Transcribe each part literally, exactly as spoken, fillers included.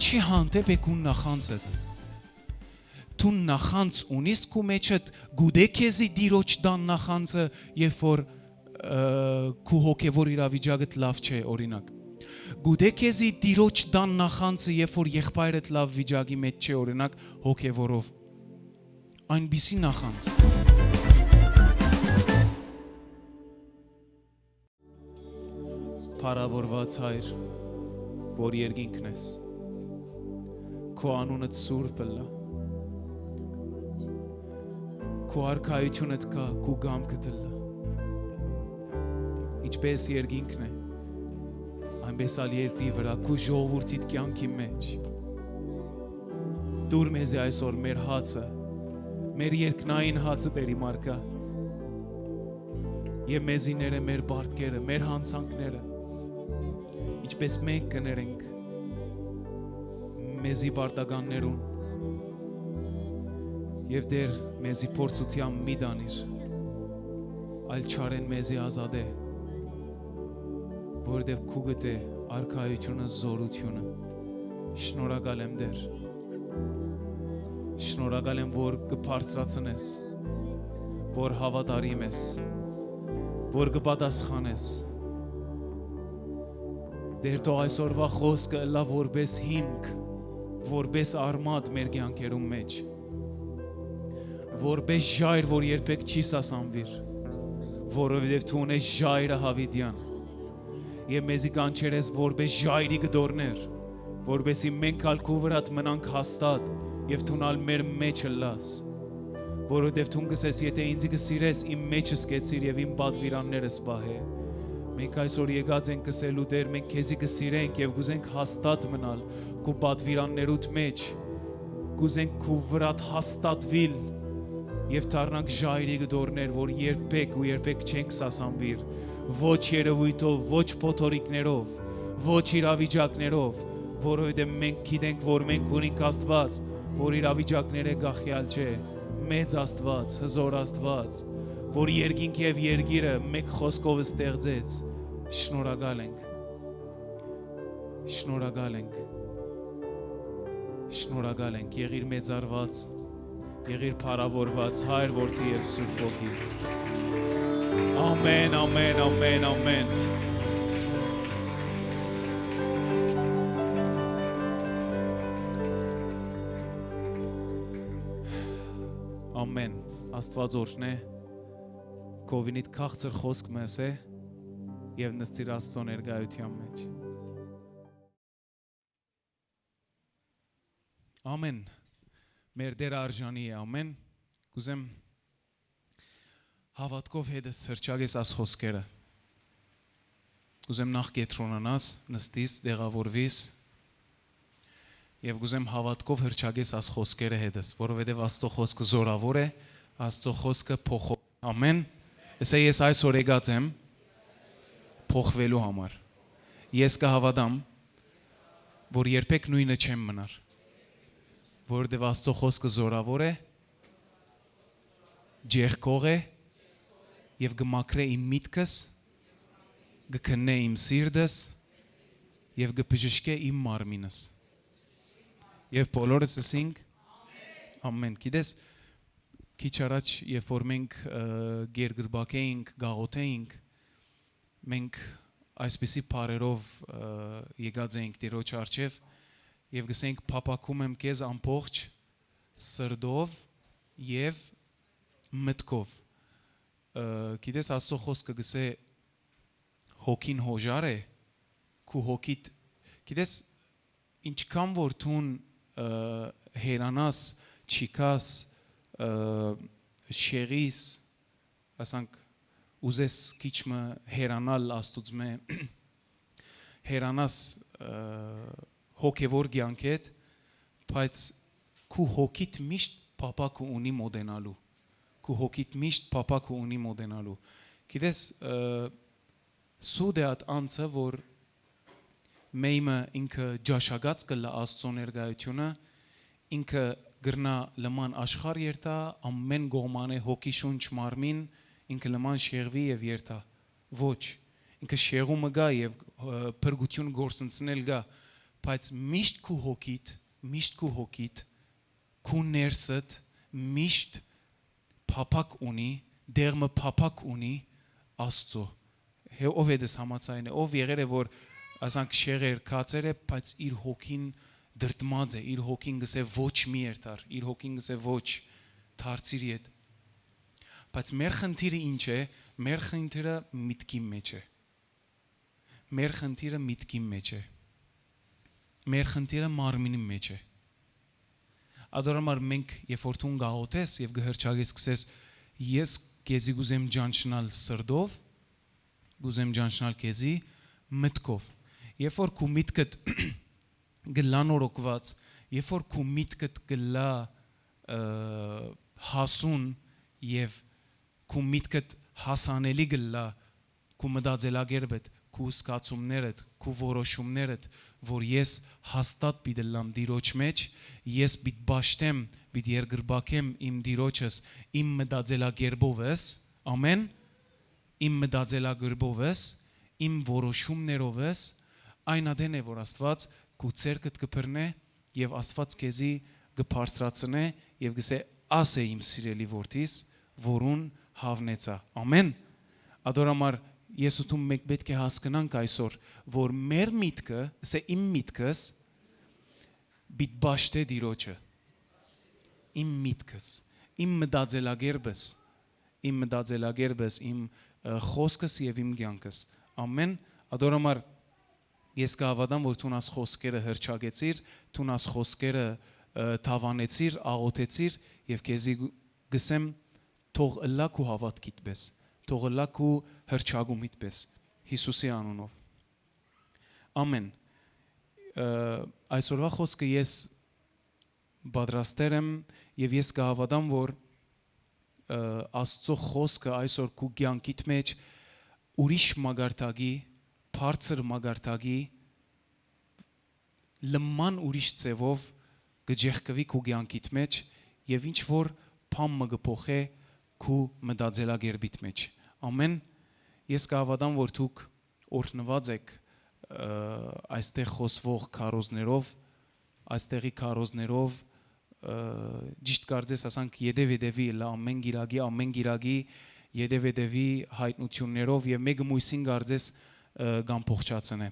Ինչի՞ հանդէպ է քուն նախանձդ։ Դուն նախանձ ունիս քու մեջդ, գուտե քեզի Տիրոջ տան նախանձը, երբ որ, ը, քու հոգեվոր իրավիճակդ լաւ չէ, օրինակ։ Գուտե քեզի Տիրոջ տան նախանձը, երբ որ եղբայրդ լաւ վիճակի մէջ չէ, օրինակ, հոգեվորով։ Այնպիսի նախանձ։ Փառաւորուած Հայր, որ երկինքն ես, քու անունդ սուրբ ըլլայ, քու արքայութիւնդ գայ, քու կամքդ ըլլայ, ինչպէս երկինքն է, այնպէս ալ երկրի վրայ, քու ժողովուրդիդ կեանքի մէջ։ Տուր մեզի այսօր մեր հացը, մեր երկնային հացը, Տէր իմ արքայ, եւ մեզի ներէ մեր պարտքերը, մեր յանցանքները, ինչպէս մենք կը ներենք մեզի պարտականներուն, եւ Տէր, մեզի փորձութեան մի տանիր, այլ չարէն մեզի ազատէ, որովհետեւ քու գտե արքայութիւնը, զօրութիւնը։ Շնորհակալ եմ, Տէր։ Շնորհակալ եմ, որ կը բարձրացնես, որ հաւատարիմ ես, որ կը պատասխանես։ Տէր, թող այսօրուայ խօսքը ըլլայ որպէս հիմք, որպէս արմատ մեր կեանքերուն մէջ, որպէս ժայռ, որ երբեք չի սասանուիր, որովհետեւ դու ունես ժայռը յաւիտեան, եւ մեզի կանչեր ես որպէս ժայռի կտորներ, որպէսզի մենք ալ քու վրադ մնանք հաստատ եւ դուն ալ մեր մէջ ըլլաս, որովհետեւ դուն կ'ըսես. «Եթէ ինծի կը սիրես, իմ մէջս կեցիր եւ իմ պատուիրաններս պահէ»։ Մենք այսօր եկած ենք ըսելու. «Տէր, մենք քեզի կը սիրենք եւ կ'ուզենք հաստատ մնալ քու պատուիրաններուդ մէջ, կ'ուզենք քու վրադ հաստատուիլ եւ դառնանք ժայռի կտորներ, որ երբեք ու երբեք չենք սասանուիր, ոչ երեւոյթով, ոչ փոթորիկներով, ոչ իրավիճակներով, որովհետեւ մենք գիտենք, որ մենք ունինք Աստուած, որ իրավիճակներէ կախեալ չէ, մեծ Աստուած, հզօր Աստուած, որ երկինքը եւ երկիրը մէկ խօսքով ստեղծեց»։ Շնորհակալ ենք։ Շնորհակալ ենք։ Շնորհակալ ենք։ Եղիր մեծարուած, եղիր փառաւորուած, Հայր, Որդի եւ Սուրբ Հոգի։ Ամեն, ամեն, ամեն, ամեն։ Ամեն։ Աստուած օրհնէ, քովինիդ քաղցր խօսք մը ըսէ եւ նստիր Աստծո ներկայութեան մէջ։ Ամեն։ Մեր Տէրը արժանի է ամեն։ Կ'ուզեմ հաւատքով հետս հրճակես աս խօսքերը։ Կ'ուզեմ նախ կեդրոնանաս, նստիս, տեղաւորուիս եւ կ'ուզեմ հաւատքով հրճակես աս խօսքերը հետս, որովհետեւ Աստծո խօսքը զօրաւոր է, Աստծո խօսքը փոխող։ Ամեն։ Ըսէ, ես այսօր եկած եմ փոխվելու համար։ Ես կը հաւատամ, որ երբեք նոյնը չեմ մնար, որովհետեւ Աստծո խօսքը զօրաւոր է, ջեղքող է եւ կը մաքրէ իմ միտքս, կը քննէ իմ սիրտս եւ կը բժշկէ իմ մարմինս։ Եւ բոլորս ըսինք. «Ամեն»։ Գիտես, քիչ առաջ, երբ որ մենք, ը, գերգրբակէ էինք, գաղութէ էինք, մենք այսպիսի բառերով, ը, եկած էինք Տիրոջ առջեւ եւ գսենք. «Փափաքում եմ քեզ ամբողջ սրտով եւ մտքով»։ Ը, գիտես, Աստծո խօսքը գսէ. «Հոգին յոժար է, քու հոգիդ»։ Գիտես, ինչքան որ դուն, ը, հեռանաս, չիքաս, ը, շեղիս, ասանք, ուզես քիչ մը հեռանալ Աստուծմէ, հեռանաս, ը, հոգեվոր կեանքէդ, բայց քու հոգիդ միշտ փափաքը ունի մոտենալու, քու հոգիդ միշտ փափաքը ունի մոտենալու։ Գիտես, ը, սուտ է այդ անձը, որ մէյմը ինքը ճաշակած կ'ըլլայ Աստծո ներկայութիւնը, ինքը կրնայ լման աշխարհ երթայ, ամեն կողմանը հոգի, շունչ, մարմին, ինքը լման շեղուի եւ երթայ։ Ոչ, ինքը շեղումը կայ եւ, ը, փրկութիւն գործընծնել կայ, բայց միշտ քու հոգիդ, միշտ քու հոգիդ, քու ներսդ միշտ փափաք ունի, դեղ մը փափաք ունի Աստծո։ Հե, ով հետս համաձայն է, ով եղեր է, որ, ասանք, շեղեր, քացեր է, բայց իր հոգին դրդմած է, իր հոգին գսե ոչ, մի երթար, իր հոգին գսե ոչ, դարձիր ետ։ Բայց մեր խնդիրը ինչ է, մեր խնդիրը միտքի մեջ է։ Մեր խնդիրը միտքի մեջ է։ Մեր խնդիրը մարմինի մեջ է։ Ադոր համար մենք, երբ որ դուն գաղութես եւ գհրճագես, կսես, ես քեզի գուզեմ ճանչնալ սրտով, գուզեմ ճանչնալ քեզի մտքով։ Երբ որ քու միտքդ գլա նորոգված, երբ որ քու միտքդ գլա, ը, հասուն եւ քու միտքդ հասանելի գլա, քու մտածելակերպդ, քու զգացումներդ, քու որոշումներդ, որ ես հաստատ պիտի լամ Տիրոջ մեջ, ես պիտ պաշտեմ, պիտ երկրպագեմ իմ Տիրոջս, իմ մտածելակերպովս, ամեն, իմ մտածելակերպովս, իմ որոշումներովս, այն ատեն է, որ Աստուած քու ձեռքդ կը բռնէ եւ Աստուած քեզի կը բարձրացնէ եւ կսե. «Աս է իմ սիրելի որդիս, որուն հաւնեցայ»։ Ամեն։ Ադոր համար ես ու դու մենք պէտք է հասկնանք այսօր, որ մեր միտքը, սե իմ միտքս, պիտ պաշտէ Տիրոջը։ Իմ միտքս, իմ մտածելակերպս, իմ մտածելակերպս, իմ, ը, խօսքս եւ իմ կեանքս։ Ամեն։ Ադոր համար ես կհաւատամ, որ դուն աս խօսքերը հրճակեցիր, դուն աս խօսքերը, ը, դաւանեցիր, աղօթեցիր եւ քեզի գ-, գսեմ, թող ըլլայ քու հաւատքիդ պէս, թող ըլլայ քու հրճակումիդ պէս, Յիսուսի անունով։ Ամեն։ Ը, այսօրվա խօսքը ես պատրաստեր եմ եւ ես կհաւատամ, որ, ը, Աստծո խօսքը այսօր քու կեանքիդ մեջ ուրիշ մակարդակի, բարձր մակարդակի, լման ուրիշ ձևով կը ճեղքուի քու կեանքիդ մեջ եւ ինչ որ բան մը կը փոխէ քու մտածելակերպիդ մեջ։ Ամեն։ Ես կհաւատամ, որ դուք օրհնուած էք, ը, այստեղ խօսվող քարոզներով, այստեղի քարոզներով, ը, ճիշտ կարծես ասանք, ետեւ-ետեւի, լա, ամեն գիրագի, ամեն գիրագի ետեւ-ետեւի հայտնութիւններով եւ մէկը մոյսին կարծես, ը, կամփոխչացնէ։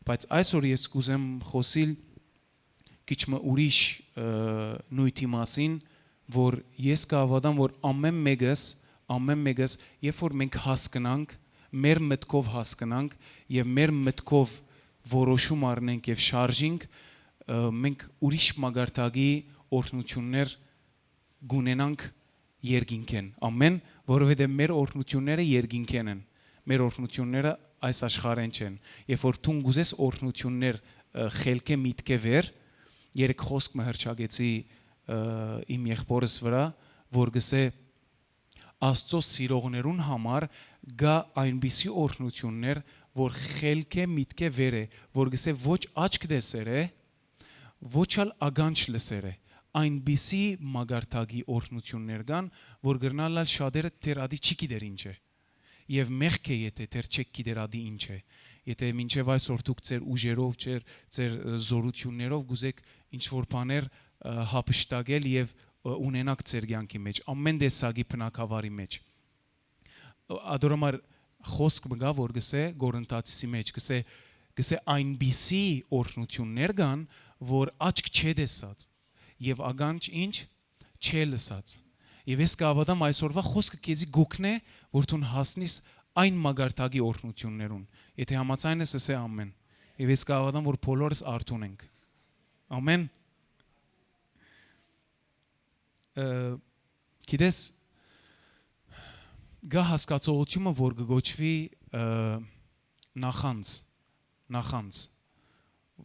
Բայց այսօր ես կուզեմ խօսիլ քիչ մը ուրիշ, ը, նոյթի մասին, որ ես կհաւատամ, որ ամեն մեկս, ամեն մեկս, երբ որ մենք հասկնանք, մեր մտքով հասկնանք եւ մեր մտքով որոշում առնենք եւ շարժինք, ը, մենք ուրիշ մակարդակի օրհնութիւններ կունենանք երկինքէն։ Ամեն, որովհետեւ մեր օրհնութիւնները երկինքէն են։ Մեր օրհնութիւնները այս աշխարհէն չեն։ Երբ որ դուն կուզես օրհնութիւններ, ը, խելքէ միտքէ վեր, երեք խօսք մը հրճակեցի, ը, իմ եղբորս վրայ, որ գսե. «Աստծո սիրողներուն համար կա այնպիսի օրհնութիւններ, որ խելքէ միտքէ վեր է, որ գսե. ոչ աչք տեսեր է, ոչ ալ ականջ լսեր է»։ Այնպիսի մակարդակի օրհնութիւններ կան, որ կրնալ ալ շատերը դեռ ատի չի գիտեր ինչ է։ Եւ մեղք է, եթէ դեռ չեք գիտեր ատի ինչ է։ Եթէ մինչեւ այսօր դուք ձեր ուժերով, ձեր, ձեր, ը, զօրութիւններով կուզեք ինչ որ բաներ, ը, հափշտակել եւ, ը, ունենաք ձեր կեանքի մեջ, ամեն տեսակի բնակավարի մեջ։ Ադոր համար խօսք մը կա, որ գսե Կորինթացիցի մեջ, գսե, գսե. «Այնպիսի օրհնութիւններ կան, որ աչք չէ տեսած եւ ականջ ինչ չէ լսած»։ Եւ ես կհաւատամ, այսօրվա խօսքը քեզի գուգնէ, որ դուն հասնիս այն մակարդակի օրհնութիւններուն։ Եթէ համաձայն ես, ասե. «Ամեն»։ Եւ ես կհաւատամ, որ բոլորս արթուն ենք։ Ամեն։ Ը, գիտես, կա հասկացողութիւնը, որ կը կոչուի, ը, նախանձ, նախանձ,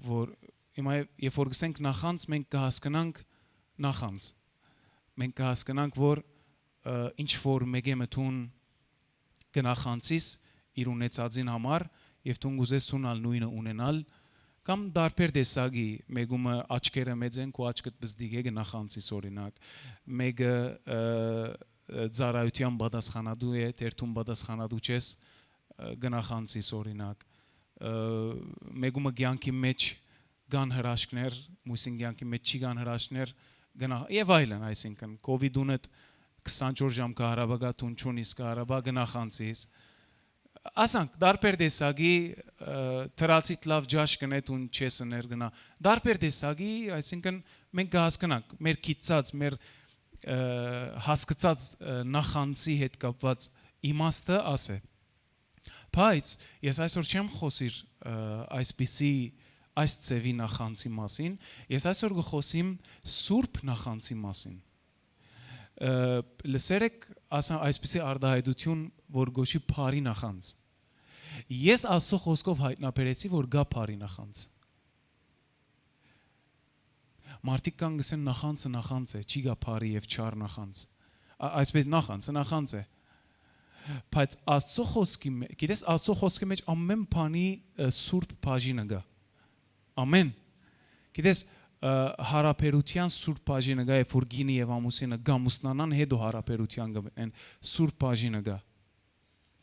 որ հիմա երբ որ գսենք նախանձ, մենք կը հասկնանք նախանձ, մենք կը հասկնանք, որ, ը, ինչ որ մեկէ մտուն կը նախանցիս իր ունեցածին համար եւ դուն կուզես դուն ալ նոյնը ունենալ, կամ տարբեր տեսակի, մեկումը աչքերը մեծ են, քու աչքդ պզդիկ է, կը նախանցիս, օրինակ, մեկը, ը, ը, ծառայութեան պատասխանատու է, դեռ դուն պատասխանատու չես, ը, կը նախանցիս, օրինակ, ը, մեկումը կեանքի մեջ կան հրաշքներ, մուսին կեանքի մէջ չի կան հրաշքներ, գնա-, եւ այլն, այսինքն, կովի դունդ քսանչորս ժամ կը հարաբա, գա դուն չունիս, կը հարաբա, կը նախանցիս։ Ասանք, տարբեր տեսակի, ը, դրացիդ լաւ ճաշ կնե, դուն չես ներ գնա։ Տարբեր տեսակի, այսինքն, մենք կը հասկնանք, մեր գիտցած, մեր, ը, հասկցած, ը, նախանցի հետ կապված իմաստը աս է։ Բայց ես այսօր չեմ խօսիր, ը, այսպիսի, այս ձևի նախանցի մասին, ես այսօր կը խօսիմ սուրբ նախանցի մասին։ Ը, լսեր եք, ասա, այսպիսի արտահայտություն, որ գոչի բարի նախանց։ Ես Աստծո խոսքով յայտնաբերեցի, որ կա բարի նախանց։ Մարդիկ կան գսեն, նախանցը նախանց է, չի գա բարի եւ չար նախանց։ Ա-, այսպես նախանցը նախանց է։ Բայց Աստծո խոսքի մե-, գիտես, Աստծո խոսքի մեջ ամեն բանի, ը, սուրբ բաժինը կա։ Ամեն։ Գիտես, ը, յարաբերութեան սուրբ բաժինը կա, երբ որ գինի եւ ամուսինը կամուսնանան, հետո յարաբերութեան կը մտնեն, սուրբ բաժինը կա։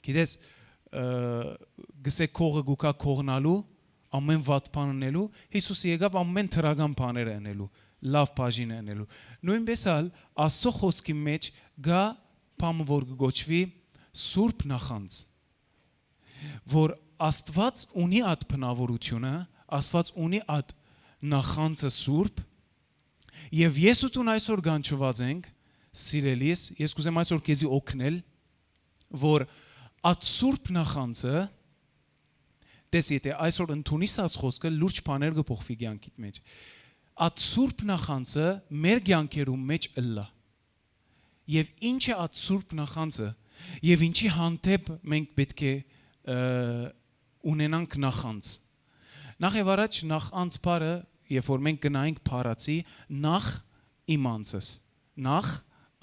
Գիտես, ը, գսե կողը գուկա կողնալու, ամեն վատ բան ընելու, Յիսուսը եկաւ ամեն դրական բաները ընելու, լաւ բաժինը ընելու։ Նոյնպես ալ Աստծո խոսքի մեջ կա բան, որ կը գոչուի սուրբ նախանց, որ Աստուած ունի այդ բնաւորությունը, Աստուած ունի այդ նախանցը սուրբ, եւ ես ու դուն այսօր կանչուած ենք, սիրելիս, ես կուզեմ այսօր քեզի օգնել, որ այդ սուրբ նախանցը, տես, եթե այսօր ընդունիս այս խոսքը, լուրջ բաներ կը փոխվի կեանքիդ մեջ։ Այդ սուրբ նախանցը մեր կեանքերու մեջ ըլլայ։ Եւ ինչ է այդ սուրբ նախանցը, եւ ինչի հանդէպ մենք պէտք է, ը, ունենանք նախանց։ Նախ եւ առաջ նախանց բառը, երբ որ մենք գնայինք բառացի, նախ իմ անձս, նախ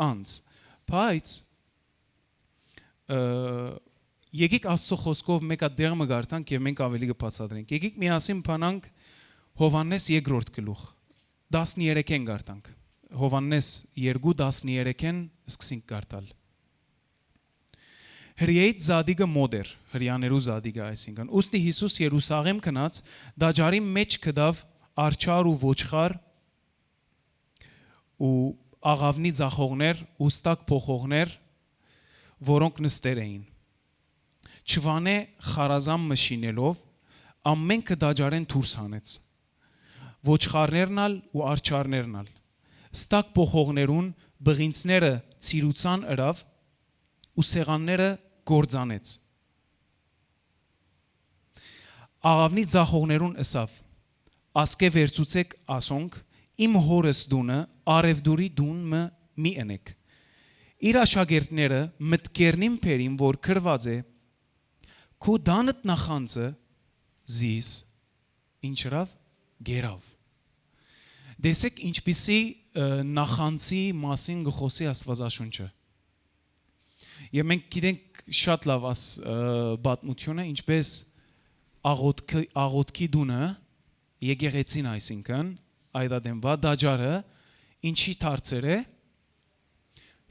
անձ։ Բայց, ը, եկեք Աստծո խոսքով մէկ հատ դեղ մը կարդանք եւ մենք աւելի կը բացատրենք։ Եկեք միասին բանանք Յովհաննէս երկրորդ գլուխ, տասներեքէն կարդանք։ Յովհաննէս երկու տասներեքէն սկսենք կարդալ։ Հրեայից Զատիկը մօտ էր, հրեաներու Զատիկը, այսինքն։ Ուստի Յիսուս Երուսաղէմ գնաց, տաճարին մէջ գտաւ արջառ ու ոչխար ու աղաւնի ձախողներ ու ստակ փոխողներ, որոնք նստեր էին։ Չուանէ խարազան մը շինելով, ամէնքը տաճարէն դուրս հանեց, ոչխարներն ալ ու արջառներն ալ։ Ստակ փոխողներուն բղինցները ցիրուցան ըրաւ ու սեղանները կործանեց։ Աղաւնի ձախողներուն ըսաւ. «Ասկէ վերցուցէք ասոնք, իմ հօրս տունը արեւտուրի տուն մը մի ընէք»։ Իր աշակերտները մտքերնին բերին, որ գրուած է. «Քու տանդ նախանձը զիս ինչ ըրաւ, գերաւ»։ Տեսեք, ինչպիսի, ը, նախանձի մասին կը խօսի Աստուածաշունչը։ Եւ մենք գիտենք շատ լաւ աս, ը, պատմությունը, ինչպես աղոթքի, աղոթքի տունը, եկեղեցին, այսինքն, այդ ատենվա տաճարը, ինչի դարձեր է,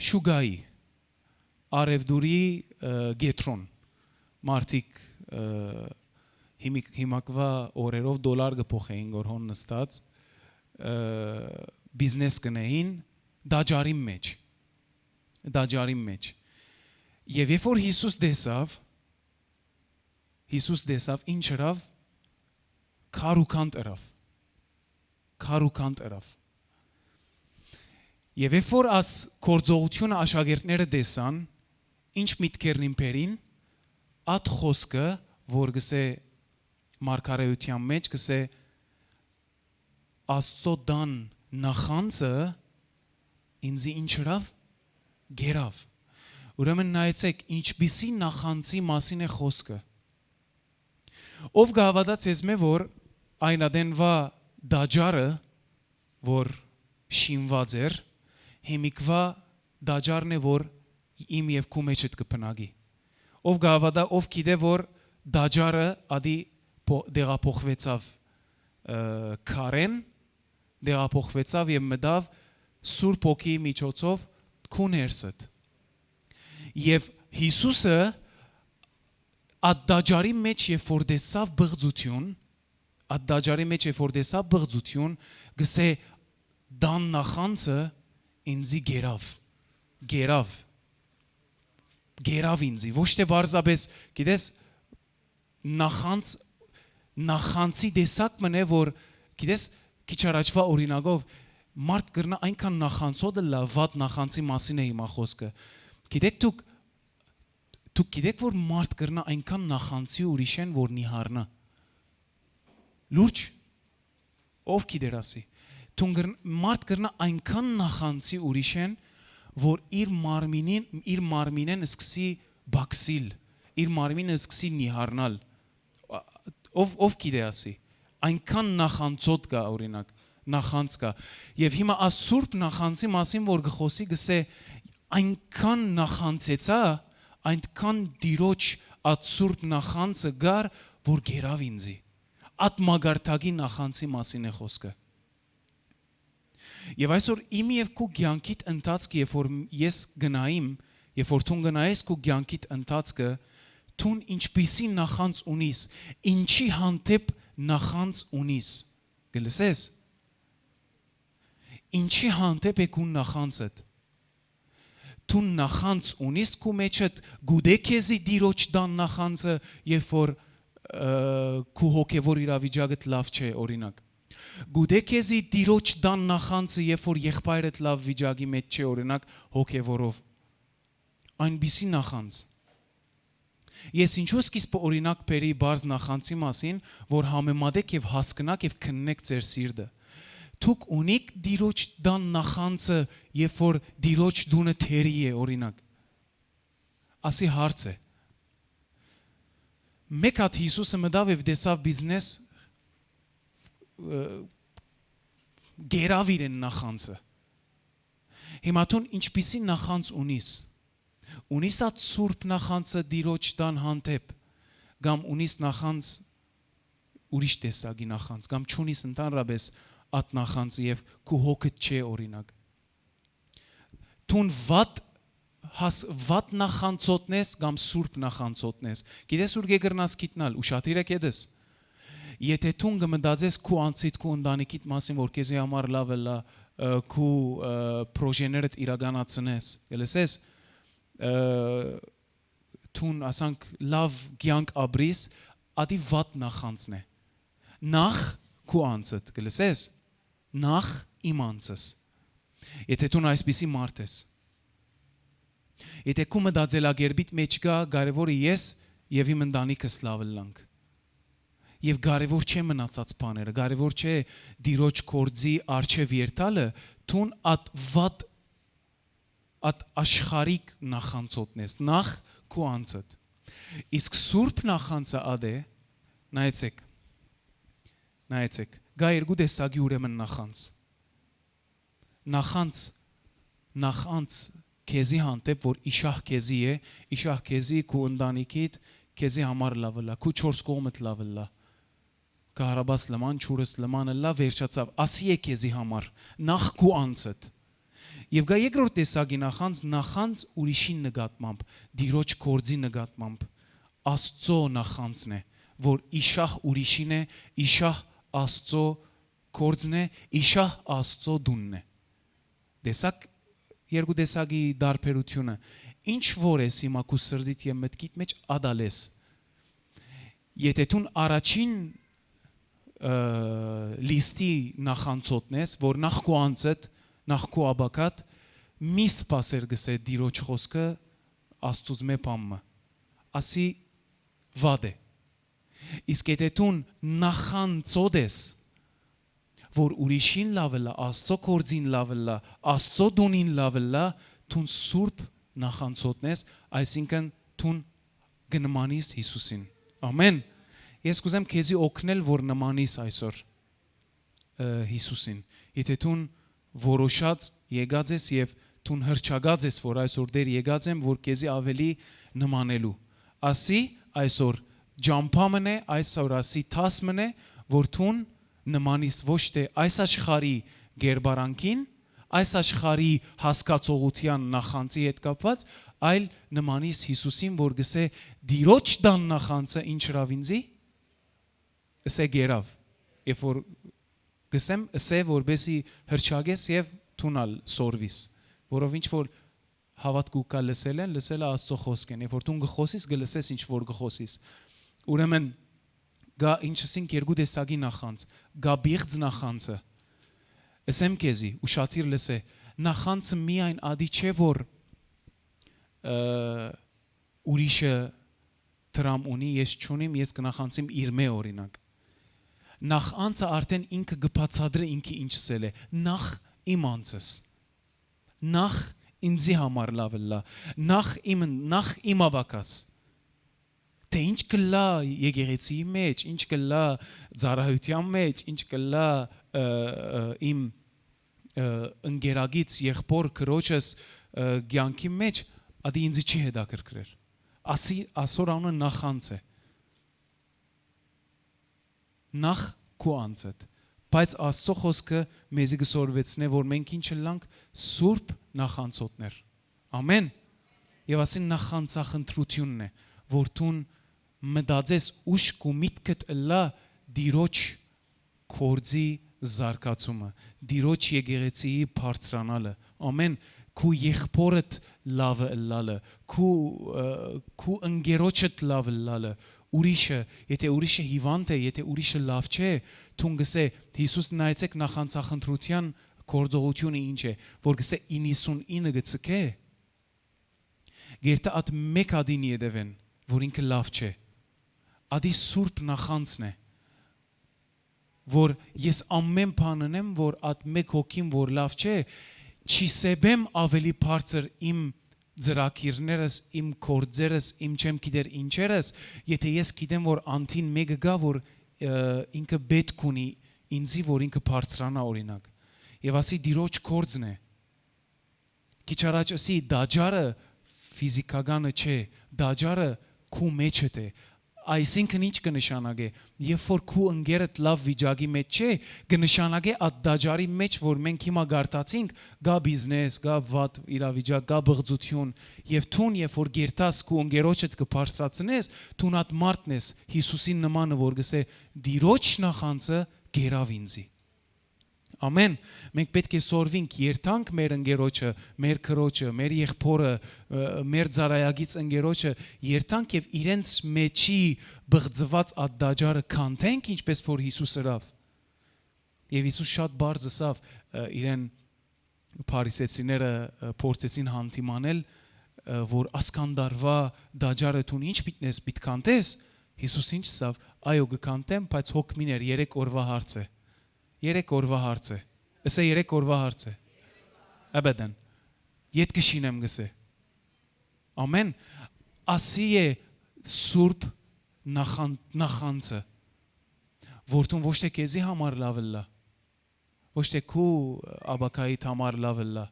շուկայի, արեւտուրի, ը, կեդրոն։ Մարդիկ, ը, հիմիկ-, հիմակվա օրերով դոլար կը փոխեին, որ հոն նստած, ը, բիզնես կնեին տաճարին մեջ, տաճարին մեջ։ Եւ երբ որ Յիսուս տեսաւ, Յիսուս տեսաւ, ինչ ըրաւ, քար ու քանդ ըրաւ, քար ու քանդ ըրավ։ Եւ երբ որ աս գործողութիւնը աշակերտները տեսան, ինչ միտքերնին բերին, ատ խոսքը, որ գսե մարգարեութեան մեջ, գսե, «Աստծո տան նախանձը ինձի ինչ ըրաւ, գերաւ»։ Ուրեմն նայեցեք, ինչպիսի նախանձի մասին է խոսքը։ Ով կը հաւատա ձեզմէ, որ այն ատենվա տաճարը, որ շինուած էր, հիմիկվա տաճարն է, որ իմ եւ քու մեջդ կը բնակի։ Ով կը հաւատա, ով գիտէ, որ տաճարը ադի փո-, տեղափոխուեցաւ, ը, քարէն, տեղափոխուեցաւ եւ մտաւ Սուրբ Հոգիի միջոցով քու ներսդ։ Եւ Յիսուսը այդ տաճարի մեջ, երբ որ տեսաւ բղծություն, Ատտաճարի մէջ երբ որ տեսայ բղծութիւն, կ'ըսէ. «Տան նախանձը ինծի գերաւ, գերաւ, գերաւ ինծի»։ Ոչ թէ պարզապէս, գիտես, նախանձ, նախանձի տեսակ մըն է, որ, գիտես, քիչ առաջուայ օրինակով, մարդ կրնայ այնքան նախանձոտ ըլլայ, վատ նախանձի մասին է հիմա խօսքը։ Գիտեք, դուք, դուք գիտեք, որ մարդ կրնայ այնքան նախանձի ուրիշէն, որ նիհարնայ։ Լուրջ, ով գիտեր ասի։ Դուն կրն-, մարդ կրնայ այնքան նախանձի ուրիշէն, որ իր մարմինին, իր մարմինէն սկսի բակսիլ, իր մարմինը սկսի նիհարնալ։ Ով, ով գիտե ասի։ Այնքան նախանձոտ կայ, օրինակ, նախանձ կայ։ Եւ հիմա աս սուրբ նախանձի մասին որ կը խօսի, կ'ըսէ. «Այնքան նախանձեցայ, այնքան Տիրոջ ատ սուրբ նախանձը կար, որ գերաւ ինծի»։ Ատ մագարտակի նախանձի մասին է խօսքը։ Եւ այսօր իմ եւ քու կեանքիդ ընթացքը, երբ որ ես գնայ իմ, երբ որ դուն գնայ ես քու կեանքիդ ընթացքը, դուն ինչպիսի նախանձ ունիս, ինչի հանդէպ նախանձ ունիս, կը լսես։ Ինչի հանդէպ է քու նախանձդ։ Դուն նախանձ ունիս քու մեջդ, գուտե քեզի Տիրոջ տան նախանձը, երբ որ, ը, քու հոգեվոր իրավիճակդ լաւ չէ, օրինակ։ Գուտե քեզի Տիրոջ տան նախանձը, երբ որ եղբայրդ լաւ վիճակի մէջ չէ, օրինակ, հոգեվորով։ Այնպիսի նախանձ։ Ես ինչու սկիզբը օրինակ բերի բարձ նախանձի մասին, որ համեմատեք եւ հասկնաք եւ քննեք ձեր սիրտը։ Դուք ունիք Տիրոջ տան նախանձը, երբ որ Տիրոջ տունը թերի է, օրինակ։ Ասի հարց է։ Մեկ հատ Յիսուսը մտաւ եւ տեսաւ բիզնես, ը, գերաւ իրեն նախանձը։ Հիմա դուն ինչպիսի նախանձ ունիս։ Ունիս ա սուրբ նախանձը Տիրոջ տան հանդէպ, կամ ունիս նախանձ, ուրիշ տեսակի նախանձ, կամ չունիս ընդհանրապես ատ նախանձը եւ քու հոգդ չէ, օրինակ։ Դուն վատ, հաս-, վատ նախանձոտն ես կամ սուրբ նախանձոտն ես։ Գիտես ուրկէ կրնաս գիտնալ, ուշադիր եք ետս։ Եթե դուն կը մտածես քու անձիդ, քու ընտանիքիդ մասին, որ քեզի համար լաւ ըլլայ, ը, քու, ը, պրոժեներդ իրականացնես, կը լսես, ը, դուն, ասանք, լաւ կեանք ապրիս, ատի վատ նախանձն է։ Նախ քու անձդ, կը լսես, նախ իմ անձս։ Եթե դուն այսպիսի մարդ ես, եթե քու մտածելակերպիդ մէջ կայ, կարեւորը ես եւ իմ ընտանիքս լաւ ըլլանք, եւ կարեւոր չէ մնացած բաները, կարեւոր չէ Տիրոջ գործի առջեւ երթալը, դուն ատ վատ, ատ աշխարհիկ նախանձոտն ես, նախ քու անձդ։ Իսկ սուրբ նախանձը ատ է, նայեցեք, նայեցեք, կայ երկու տեսակի ուրեմն նախանձ։ Նախանձ, նախանձ քեզի հանդէպ, որ իշահ քեզի է, իշահ քեզի, քու ընտանիքիդ, քեզի համար լաւ ըլլայ, քու չորս կողմդ լաւ ըլլայ, կահրապաս լման, ջուրս լման ըլլայ, վերջացաւ, ասի է քեզի համար, նախ քու անձդ։ Եւ կայ երկրորդ տեսակի նախանձ, նախանձ ուրիշին նկատմամբ, Տիրոջ գործի նկատմամբ, Աստծո նախանձն է, որ իշահ ուրիշին է, իշահ Աստծո գործն է, իշահ Աստծո տունն է։ Տեսա՞ք երկու տեսակի տարբերությունը։ Ինչ որ ես հիմա քու սրտիդ եւ մտքիդ մէջ, ատալ ես։ Եթե դուն առաջին, ը, լիստի նախանձոտն ես, որ նախ քու անձդ, նախ քու ապագադ, մի սպասեր, կ'ըսէ Տիրոջ խօսքը, Աստուծմէ բան մը, ասի վատ է։ Իսկ եթե դուն նախանձոտ ես, որ ուրիշին լաւ ըլլայ, Աստծո գործին լաւ ըլլայ, Աստծո տունին լաւ ըլլայ, դուն սուրբ նախանձոտն ես, այսինքն դուն կը նմանիս Յիսուսին։ Ամեն։ Ես կ'ուզեմ քեզի օգնել, որ նմանիս այսօր, ը, Յիսուսին։ Եթե դուն որոշած եկած ես եւ դուն հռչակած ես, որ այսօր Տէր եկած եմ, որ քեզի ավելի նմանելու, ասի այսօր ճամբայ մըն է, այսօր ասի դաս մըն է, որ դուն նմանիս ոչ թէ այս աշխարհի գերբարանքին, այս աշխարհի հասկացողութեան, նախանձի հետ կապուած, այլ նմանիս Յիսուսին, որ կ'ըսէ. «Տիրոջ տան նախանձը ինչ ըրաւ ինծի»։ Ըսէ. «Գերաւ»։ Երբ որ կ'ըսեմ, ըսէ, որպեսզի հրճակես եւ դուն ալ սորվիս, որովհինչ որ հաւատքը կայ լսելէն, լսելը Աստուծոյ խօսքէն։ Երբ որ դուն կը խօսիս, կը լսես ինչ որ կը խօսիս։ Ուրեմն, կայ ինչ ըսինք երկու տեսակի նախանձ, կայ պիղծ նախանձը։ Ըսեմ քեզի, ուշադիր լսէ, նախանձը միայն ադի չէ, որ, ը, ուրիշը դրամ ունի, ես չունիմ, ես կը նախանձեմ իրմէ, օրինակ։ Նախանձը արդեն ինքը կը բացատրի ինքը ինչ ըսել է։ Նախ իմ անձս։ Նախ ինձի համար լաւ ըլլայ։ Նախ իմ, նախ իմ աբակաս։ Թէ ինչ կ'ըլլայ եկեղեցիի մէջ, ինչ կ'ըլլայ ծառայութեան մէջ, ինչ կ'ըլլայ, ը, ը, իմ, ը, ընկերագից, եղբոր, քրոջս, ը, կեանքի մէջ, ադի ինձի չի հետաքրքրեր։ Ասի, ասոր անունը նախանձ է։ Նախ քու անձդ։ Բայց Աստուծոյ խօսքը մեզի կը սորվեցնէ, որ մենք ինչ ըլլանք սուրբ նախանձոտներ։ Ամեն։ Եւ ասին նախանձախնդրութիւնն է, որ դուն մտածես ուշ քու միտքդ ըլլայ Տիրոջ գործի զարգացումը, Տիրոջ եկեղեցիի բարձրանալը, ամեն քու եղբորդ լաւը ըլլալը, քու, ը, քու ընկերոջդ լաւը ըլլալը, ուրիշը, եթե ուրիշը հիվանդ է, եթե ուրիշը լաւ չէ, դուն կ'ըսէ, Յիսուս նայեցեք նախանձախնդրութեան գործողութիւնը ինչ է, որ կ'ըսէ իննսունինը կը ցկէ, գերտա ատ մէկ ադին ետեւէն, որ ինքը լաւ չէ։ Ադի սուրբ նախանձն է, որ ես ամեն բան ընեմ, որ ատ մէկ հոգին որ լաւ չէ, չի սեպեմ ավելի բարձր իմ ծրագիրներս, իմ գործերս, իմ չեմ գիտեր ինչերս, եթե ես գիտեմ, որ անդին մէկը կայ, որ, ը, ինքը պէտք ունի ինձի, որ ինքը բարձրանայ, օրինակ։ Եւ ասի Տիրոջ գործն է։ Քիչ առաջ ըսի, տաճարը ֆիզիքականը չէ, տաճարը քու մէջդ է։ Այսինքն ի՞նչ կը նշանակէ, երբ որ քու ընկերդ լաւ վիճակի մէջ չէ, կը նշանակէ այդ տաճարի մէջ, որ մենք հիմա գարտացինք, կայ բիզնես, կայ վատ իրավիճակ, կայ բղծութիւն, եւ դուն, երբ որ գերտաս քու ընկերոջդ կը բարձրացնես, դուն այդ մարդն ես, Յիսուսին նմանը, որ կ'ըսէ, «Տիրոջ նախանձը գերաւ ինձի»։ Ամեն։ Մենք պէտք է սորվինք, երթանք մեր ընկերոջը, մեր քրոջը, մեր եղբորը, ը, մեր ծառայագից ընկերոջը, երթանք եւ իրենց մէջի բղծուած այդ տաճարը քանդենք, ինչպես որ Յիսուս ըրաւ։ Եւ Յիսուս շատ բարձ ըսաւ, ը, իրեն փարիսեցիները, ը, փորձեցին հանդիմանել, ը, որ ասկան տարուայ տաճարը դուն ի՞նչ պիտի նես, պիտի քանդես։ Յիսուս ի՞նչ ըսաւ, «Այո, կը քանդեմ, բայց հոգ մի ներ, երեք օրուայ հարց է»։ Երեք օրուայ հարց է։ Ըսէ, «Երեք օրուայ հարց է»։ Աբեդեն։ Ետ կը շինեմ, կ'ըսէ։ Ամեն։ Ասի է սուրբ նախան-, նախանձը, որ դուն ոչ թէ քեզի համար լաւ ըլլայ, ոչ թէ քու աբակայիդ համար լաւ ըլլայ,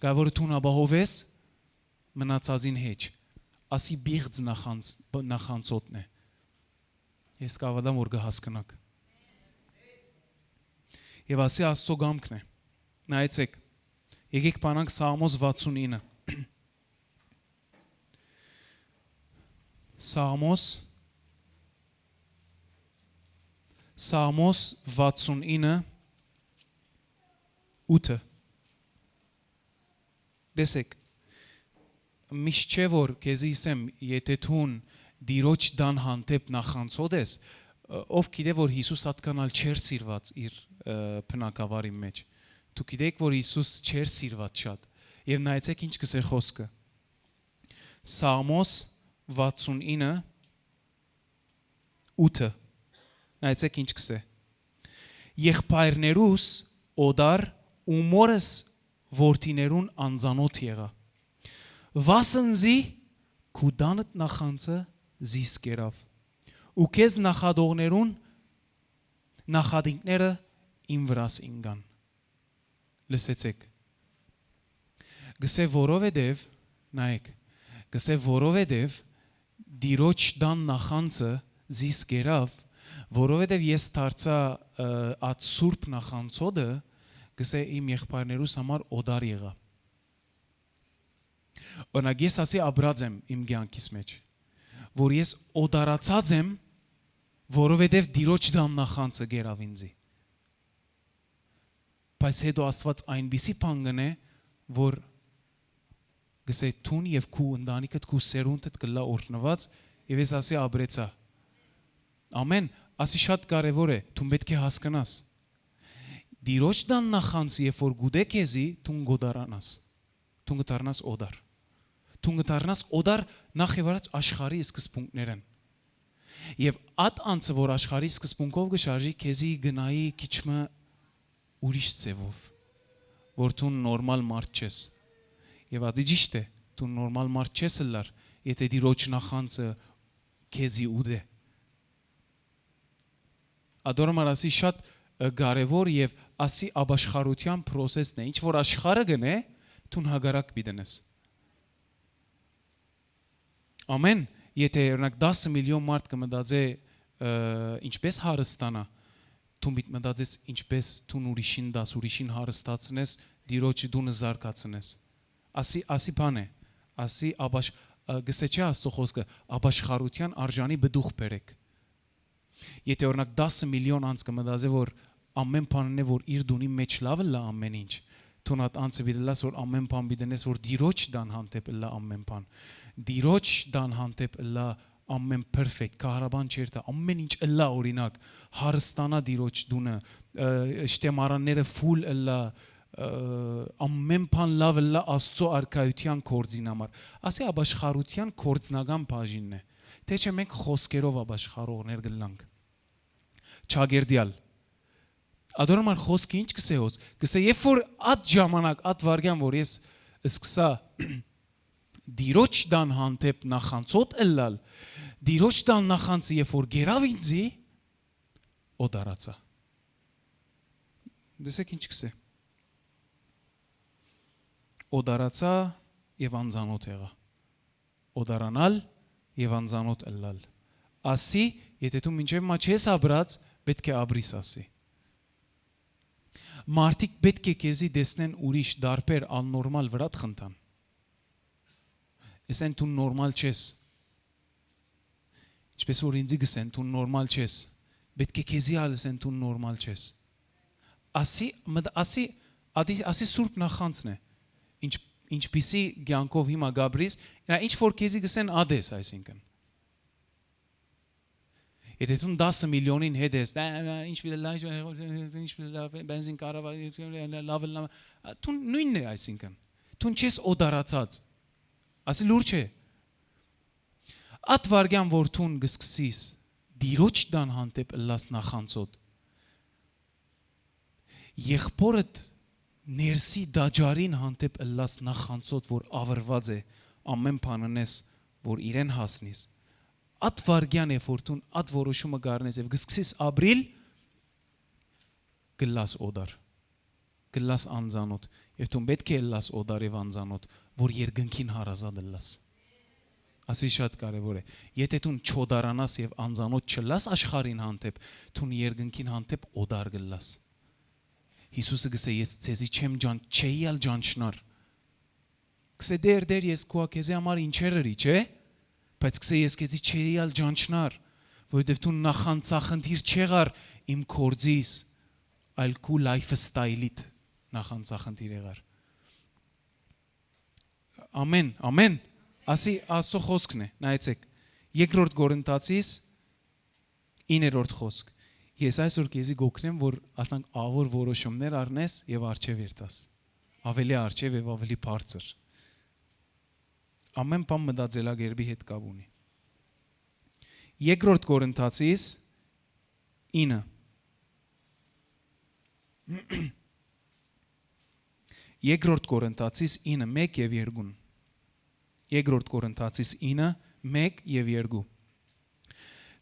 կայ որ դուն ապահովես մնացածին հեչ։ Ասի պիղծ նախանձ-, նախանձոտն է։ Ես կհաւատամ, որ կը հասկնաք։ Եւ ասի Աստուծոյ կամքն է։ Նայեցեք, եկեք բանանք Սաղմոս վաթսուն ինը։ Սաղմոս, Սաղմոս վաթսուն ինը, ութը։ Տեսեք, միշտ չէ որ քեզի ըսեմ, եթե դուն Տիրոջ տան հանդէպ նախանձոտ ես, ը, ով գիտէ որ Յիսուս ատկանալ չէր սիրված իր, ը, բնակավարի մեջ։ Դուք գիտեք որ Յիսուս չէր սիրված շատ։ Եւ նայեցեք ինչ կ'ըսէ խոսքը։ Սաղմոս վաթսուն ինը, ութը։ Նայեցեք ինչ կ'ըսէ։ «Եղբայրներուս օտար ու մորս որդիներուն անծանօթ եղայ։ Վասն զի քու տանդ նախանձը զիս կերաւ, ու քեզ նախատողներուն նախատինքները իմ վրաս ինկան»։ Լսեցեք։ Կ'ըսէ, որովհետեւ, նայեք, կ'ըսէ, որովհետեւ Տիրոջ տան նախանձը զիս կերաւ, որովհետեւ ես դարձայ, ը, այդ սուրբ նախանձոտը, կ'ըսէ, իմ եղբայրներուս համար օտար եղայ։ Օրինակ, ես ասի ապրած եմ իմ կեանքիս մեջ, որ ես օտարացած եմ որովհետեւ Տիրոջ տան նախանձը գերաւ ինծի։ Բայց հետո Աստուած այնպիսի բան կ'ընէ, որ կ'ըսէ. «Դուն եւ քու ընտանիքդ, քու սերունդդ կ'ըլլայ օրհնուած», եւ ես ասի ապրեցայ։ Ամէն, ասի շատ կարեւոր է, դուն պէտք է հասկնաս։ Տիրոջ տան նախանձը երբ որ կ'ուտէ քեզի, դուն կ'օտարանաս։ Դուն կը դառնաս օտար։ Դուն կը դառնաս օտար նախ եւ առաջ աշխարհի սկզբունքներէն։ Եւ ատ անձը, որ աշխարհի սկզբունքով կը շարժի, քեզի կ'ընէ քիչ մը ուրիշ ձեւով, որ դուն նորմալ մարդ չես։ Եւ ատի ճիշդ է, դուն նորմալ մարդ չես ըլլար, եթէ Տիրոջ նախանձը քեզի ուտէ։ Ատոր համար ասի շատ, ը, կարեւոր եւ ասի ապաշխարութեան process-ն է։ Ինչ որ աշխարհը կ'ընէ, դուն հակառակ պիտի ընես։ Ամէն, եթէ, օրինակ, տասը միլիոն մարդ կը մտածէ, ը, ինչպէս հարստանայ, դուն պիտի մտածես ինչպէս դուն ուրիշին տաս, ուրիշին հարստացնես, Տիրոջ տունը զարգացնես։ Ասի, ասի բան է, ասի ապաշ-, ը, կ'ըսէ չէ Աստուծոյ խօսքը, «Ապաշխարութեան արժանի պտուղ բերէք»։ Եթէ, օրինակ, տասը միլիոն անձ կը մտածէ, որ ամէն բանն է, որ իր տունին մէջ լաւ ըլլայ ամէն ինչ, դուն ատ անձը պիտի ըլլաս, որ ամէն բան պիտի ընես, որ Տիրոջ տան հանդէպ ըլլայ ամէն բան։ Տիրոջ տան հանդէպ ըլլայ ամէն perfect, քահարաբան չերթայ, ամէն ինչ ըլլայ, օրինակ, հարստանայ Տիրոջ տունը, ը, շտեմարանները full ըլլայ, ը, ամէն բան լաւ ըլլայ Աստուծոյ արքայութեան գործին համար։ Ասի, ապաշխարութեան գործնական բաժինն է, թէ չէ մենք խօսքերով ապաշխարողներ կ'ըլլանք։ Չակերտեալ։ Ատոր համար խօսքը ինչ կ'ըսէ հոս։ Կ'ըսէ, երբ որ ատ ժամանակ, ատ վայրկեան, որ ես սկսայ Տիրոջ տան հանդէպ նախանձոտ ըլլալ, Տիրոջ տան նախանձը երբ որ գերաւ ինձի, օտարացայ։ Տեսեք ինչ կ'ըսէ. «Օտարացայ եւ անծանօթ եղայ»։ Օտարանալ եւ անծանօթ ըլլալ։ Ասի, եթէ դու մինչեւ մա չես ապրած, պէտք է ապրիս, ասի։ Մարդիկ պէտք է քեզի տեսնեն ուրիշ, տարբեր, աննորմալ, վրայ խնդան։ Ըսեն, դու նորմալ չես։ Ինչպէս որ ինձի կ'ըսեն, դու նորմալ չես, պէտք է քեզի ալ ըսեն, դու նորմալ չես։ Ասի, մտ-, ասի, ադի-, ասի սուրբ նախանձն է։ Ինչ, ինչպիսի կեանքով հիմա կ'ապրիս, նա ինչ որ քեզի կ'ըսեն, ադես, այսինքն։ Եթէ դու տասը միլիոնին հետ ես, դա, դա, ինչ պիտի լա, ինչ պիտի լա, բենզին կարավա, լաւ, լաւ, դու նույնն է, այսինքն։ Դու չես օտարացած։ Ասի լուրջ է։ Ատ վայրկեան որ դուն կը սկսես Տիրոջ տան հանդէպ ըլլաս նախանձոտ, եղբօրդ ներսի տաճարին հանդէպ ըլլաս նախանձոտ, որ աւրուած է, ամէն բան ընես, որ իրեն հասնիս, ատ վայրկեան է որ դուն ատ որոշումը կ'առնես եւ կը սկսես ապրիլ, կ'ըլլաս օտար, կ'ըլլաս անծանօթ, եւ դուն պէտք է ըլլաս օտար եւ անծանօթ, որ երկնքին հարազատ ըլլաս։ Ասի շատ կարեւոր է։ Եթէ դուն չօտարանաս եւ անծանօթ չըլլաս աշխարհին հանդէպ, դուն երկնքին հանդէպ օտար կ'ըլլաս։ Յիսուսը կ'ըսէ. «Ես ձեզի չեմ ճան-, չէի ալ ճանչնար»։ Կ'ըսէ. «Տէր, Տէր, ես քուա քեզի համար ինչեր ըրի, չէ՞։ Բայց կ'ըսէ. ես քեզի չէի ալ ճանչնար, որովհետեւ դու նախանձախնդիր չեղար իմ գործիս, այլ քու lifestyle-իդ նախանձախնդիր եղար»։ Ամեն, ամեն։ Ասի Աստծո խոսքն է, նայեցեք։ Երկրորդ Կորինթացիս իններորդ խոսք։ Ես այսօր քեզի կօգնեմ, որ ասանք ավոր որոշումներ առնես եւ արջեւ երթաս։ Ավելի արջեւ եւ ավելի բարձր։ Ամեն բան մտածելակերպի հետ կապ ունի։ Երկրորդ Կորինթացիս ինը։ Երկրորդ Կորինթացիս ինը, մեկ եւ երկուն։ Երկրորդ Կորինթացիս ինը, մեկ եւ երկու։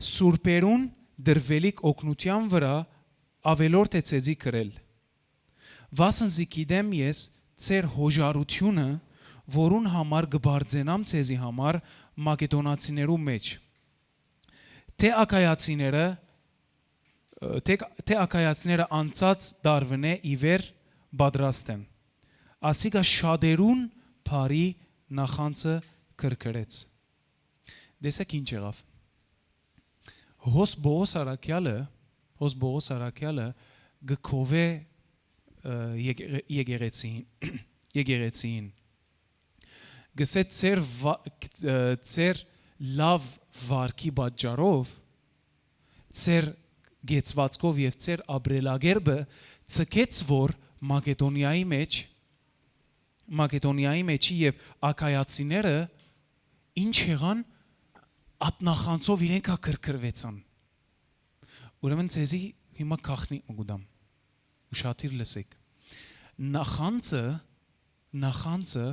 Սուրբերուն տրուելիք օգնութեան վրայ աւելորդ է ձեզի գրել։ Վասն զի գիտեմ ես ձեր հոժարութիւնը, որուն համար կը բարձենամ ձեզի համար Մակեդոնացիներու մէջ, թէ ակայացիները, թէ, թէ ակայացիները անցած դարուընէ ի վեր պատրաստ են։ Ասիկա շատերուն բարի նախանձը գրգռեց։ Տեսեք ինչ եղավ։ Հոս Պողոս առաքեալը, հոս Պողոս առաքեալը կը քովէ, ը, եկեղեցին, եկեղեցին։ Գսե ձեր վա-, ը, ձեր լաւ վարքի պատճառով, ձեր գեցվածքով եւ ձեր ապրելակերպը ցկեց, որ Մակեդոնիայի մեջ, Մակեդոնիայի մեջի եւ ակայացիները ինչ եղան, ատնախանցով իրենք ա քրքրվեցան։ Ուրեմն ձեզի հիմա գաղտնիք մը կու տամ։ Ուշադիր լսեք։ Նախանձը, նախանձը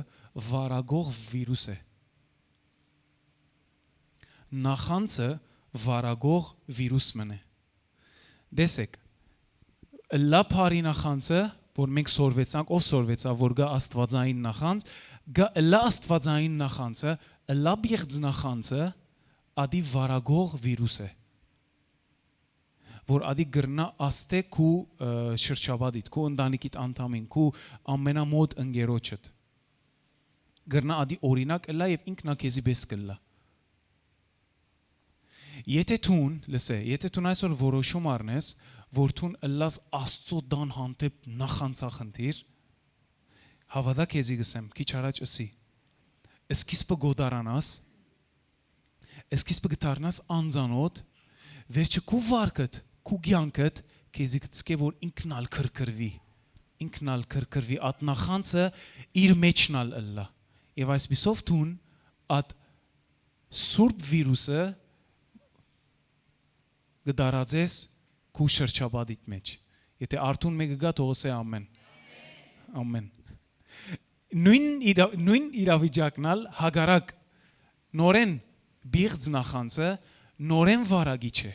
վարագող վիրուս է։ Նախանձը վարագող վիրուս մն է։ Տեսեք, ըլլայ բարի նախանձը, որ մենք սորվեցանք, ով սորվեցաւ, որ կա աստուածային նախանձ, կա ըլլայ աստուածային նախանձը, ըլլայ պիղծ նախանձը, ադի վարագող վիրուս է, որ ադի կրնայ ազդէ քու, ը, շրջապատիդ, քու ընտանիքիդ անդամին, քու ամենամօտ ընկերոջդ։ Կրնայ ադի օրինակ ըլլայ եւ ինքն ա քեզի պէս կ'ըլլայ։ Եթէ դուն, լսէ, եթէ դուն այսօր որոշում առնես, որ դուն ըլլաս Աստծո տան հանդէպ նախանձախնդիր, հաւատա քեզի կ'ըսեմ, քիչ առաջ ըսի, սկիզբը կ'օտարանաս, սկիզբը կը դառնաս անծանօթ, վերջը քու վարքդ, քու կեանքդ քեզի կցկէ, որ ինքն ալ քրքրուի, ինքն ալ քրքրուի, ատնախանցը իր մեջն ալ ըլլայ։ Եւ այսպիսով դուն ատ սուրբ վիրուսը կը տարածես քու շրջապատիդ մեջ։ Եթէ արթուն մէկը կայ, թող ըսէ ամեն։ Ամեն։ Նոյն իրա-, նոյն իրավիճակն ալ հակառակ, նորէն բիղծ նախանձը, նորէն վարագիչ է։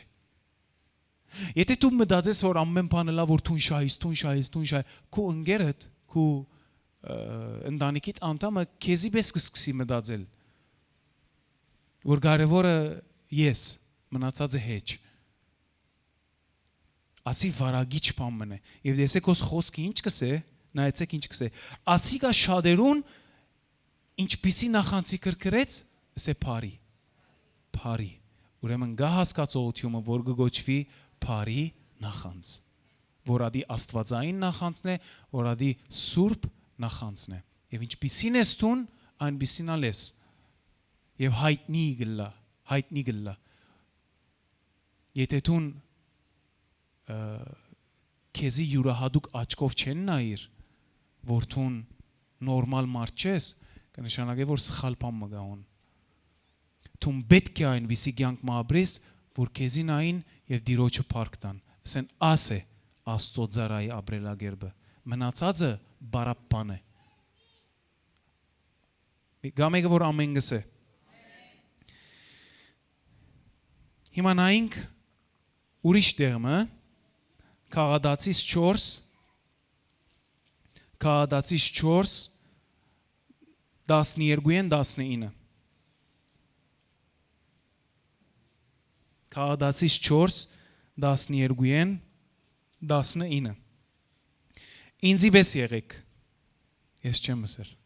Եթէ դու մտածես, որ ամեն բան ըլլայ, որ դուն շահիս, դուն շահիս, դուն շահ-, քու ընկերդ, քու, ը, ընտանիքիդ անդամը քեզի պէս կը սկսի մտածել, որ կարեւորը ես, մնացածը հեչ։ Ասի վարագիչ բան մն է։ Եւ տեսեք, հոս խօսքը ինչ կ'ըսէ, նայեցեք ինչ կ'ըսէ։ Ասիկա շատերուն ինչպիսի նախանձի քրքրեց, ըսէ բարի։ Բարի։ Ուրեմն կա հասկացողութիւնը, որ կը կոչուի բարի նախանձ, որ ադի աստուածային նախանձն է, որ ադի սուրբ նախանձն է։ Եւ ինչպիսին ես դուն, այնպիսին ալ ես։ Եւ յայտնի կ'ըլլայ, յայտնի կ'ըլլայ։ Եթէ դուն, ը, քեզի իւրայատուկ աչքով չեն նայիր, որ դուն նորմալ մարդ չես, կը նշանակէ, որ սխալ բան մը կայ հոն։ Դուն պէտք է այնպիսի կեանք մը ապրես, որ քեզի նային եւ Տիրոջը փառք տան։ Ասեն, աս է Աստծո ծառայի ապրելակերպը։ Մնացածը բարապ բան է։ Կա մէկը, որ ամեն կ'ըսէ։ Հիմա նայենք ուրիշ տեղ մը, Գաղատացիս չորս, Գաղատացիս չորս, տասներկուէն տասնինը։ Գաղատացիս չորս, տասներկուէն տասնինը։ Ինձի պէս եղէք։ Ես չեմ ըսեր։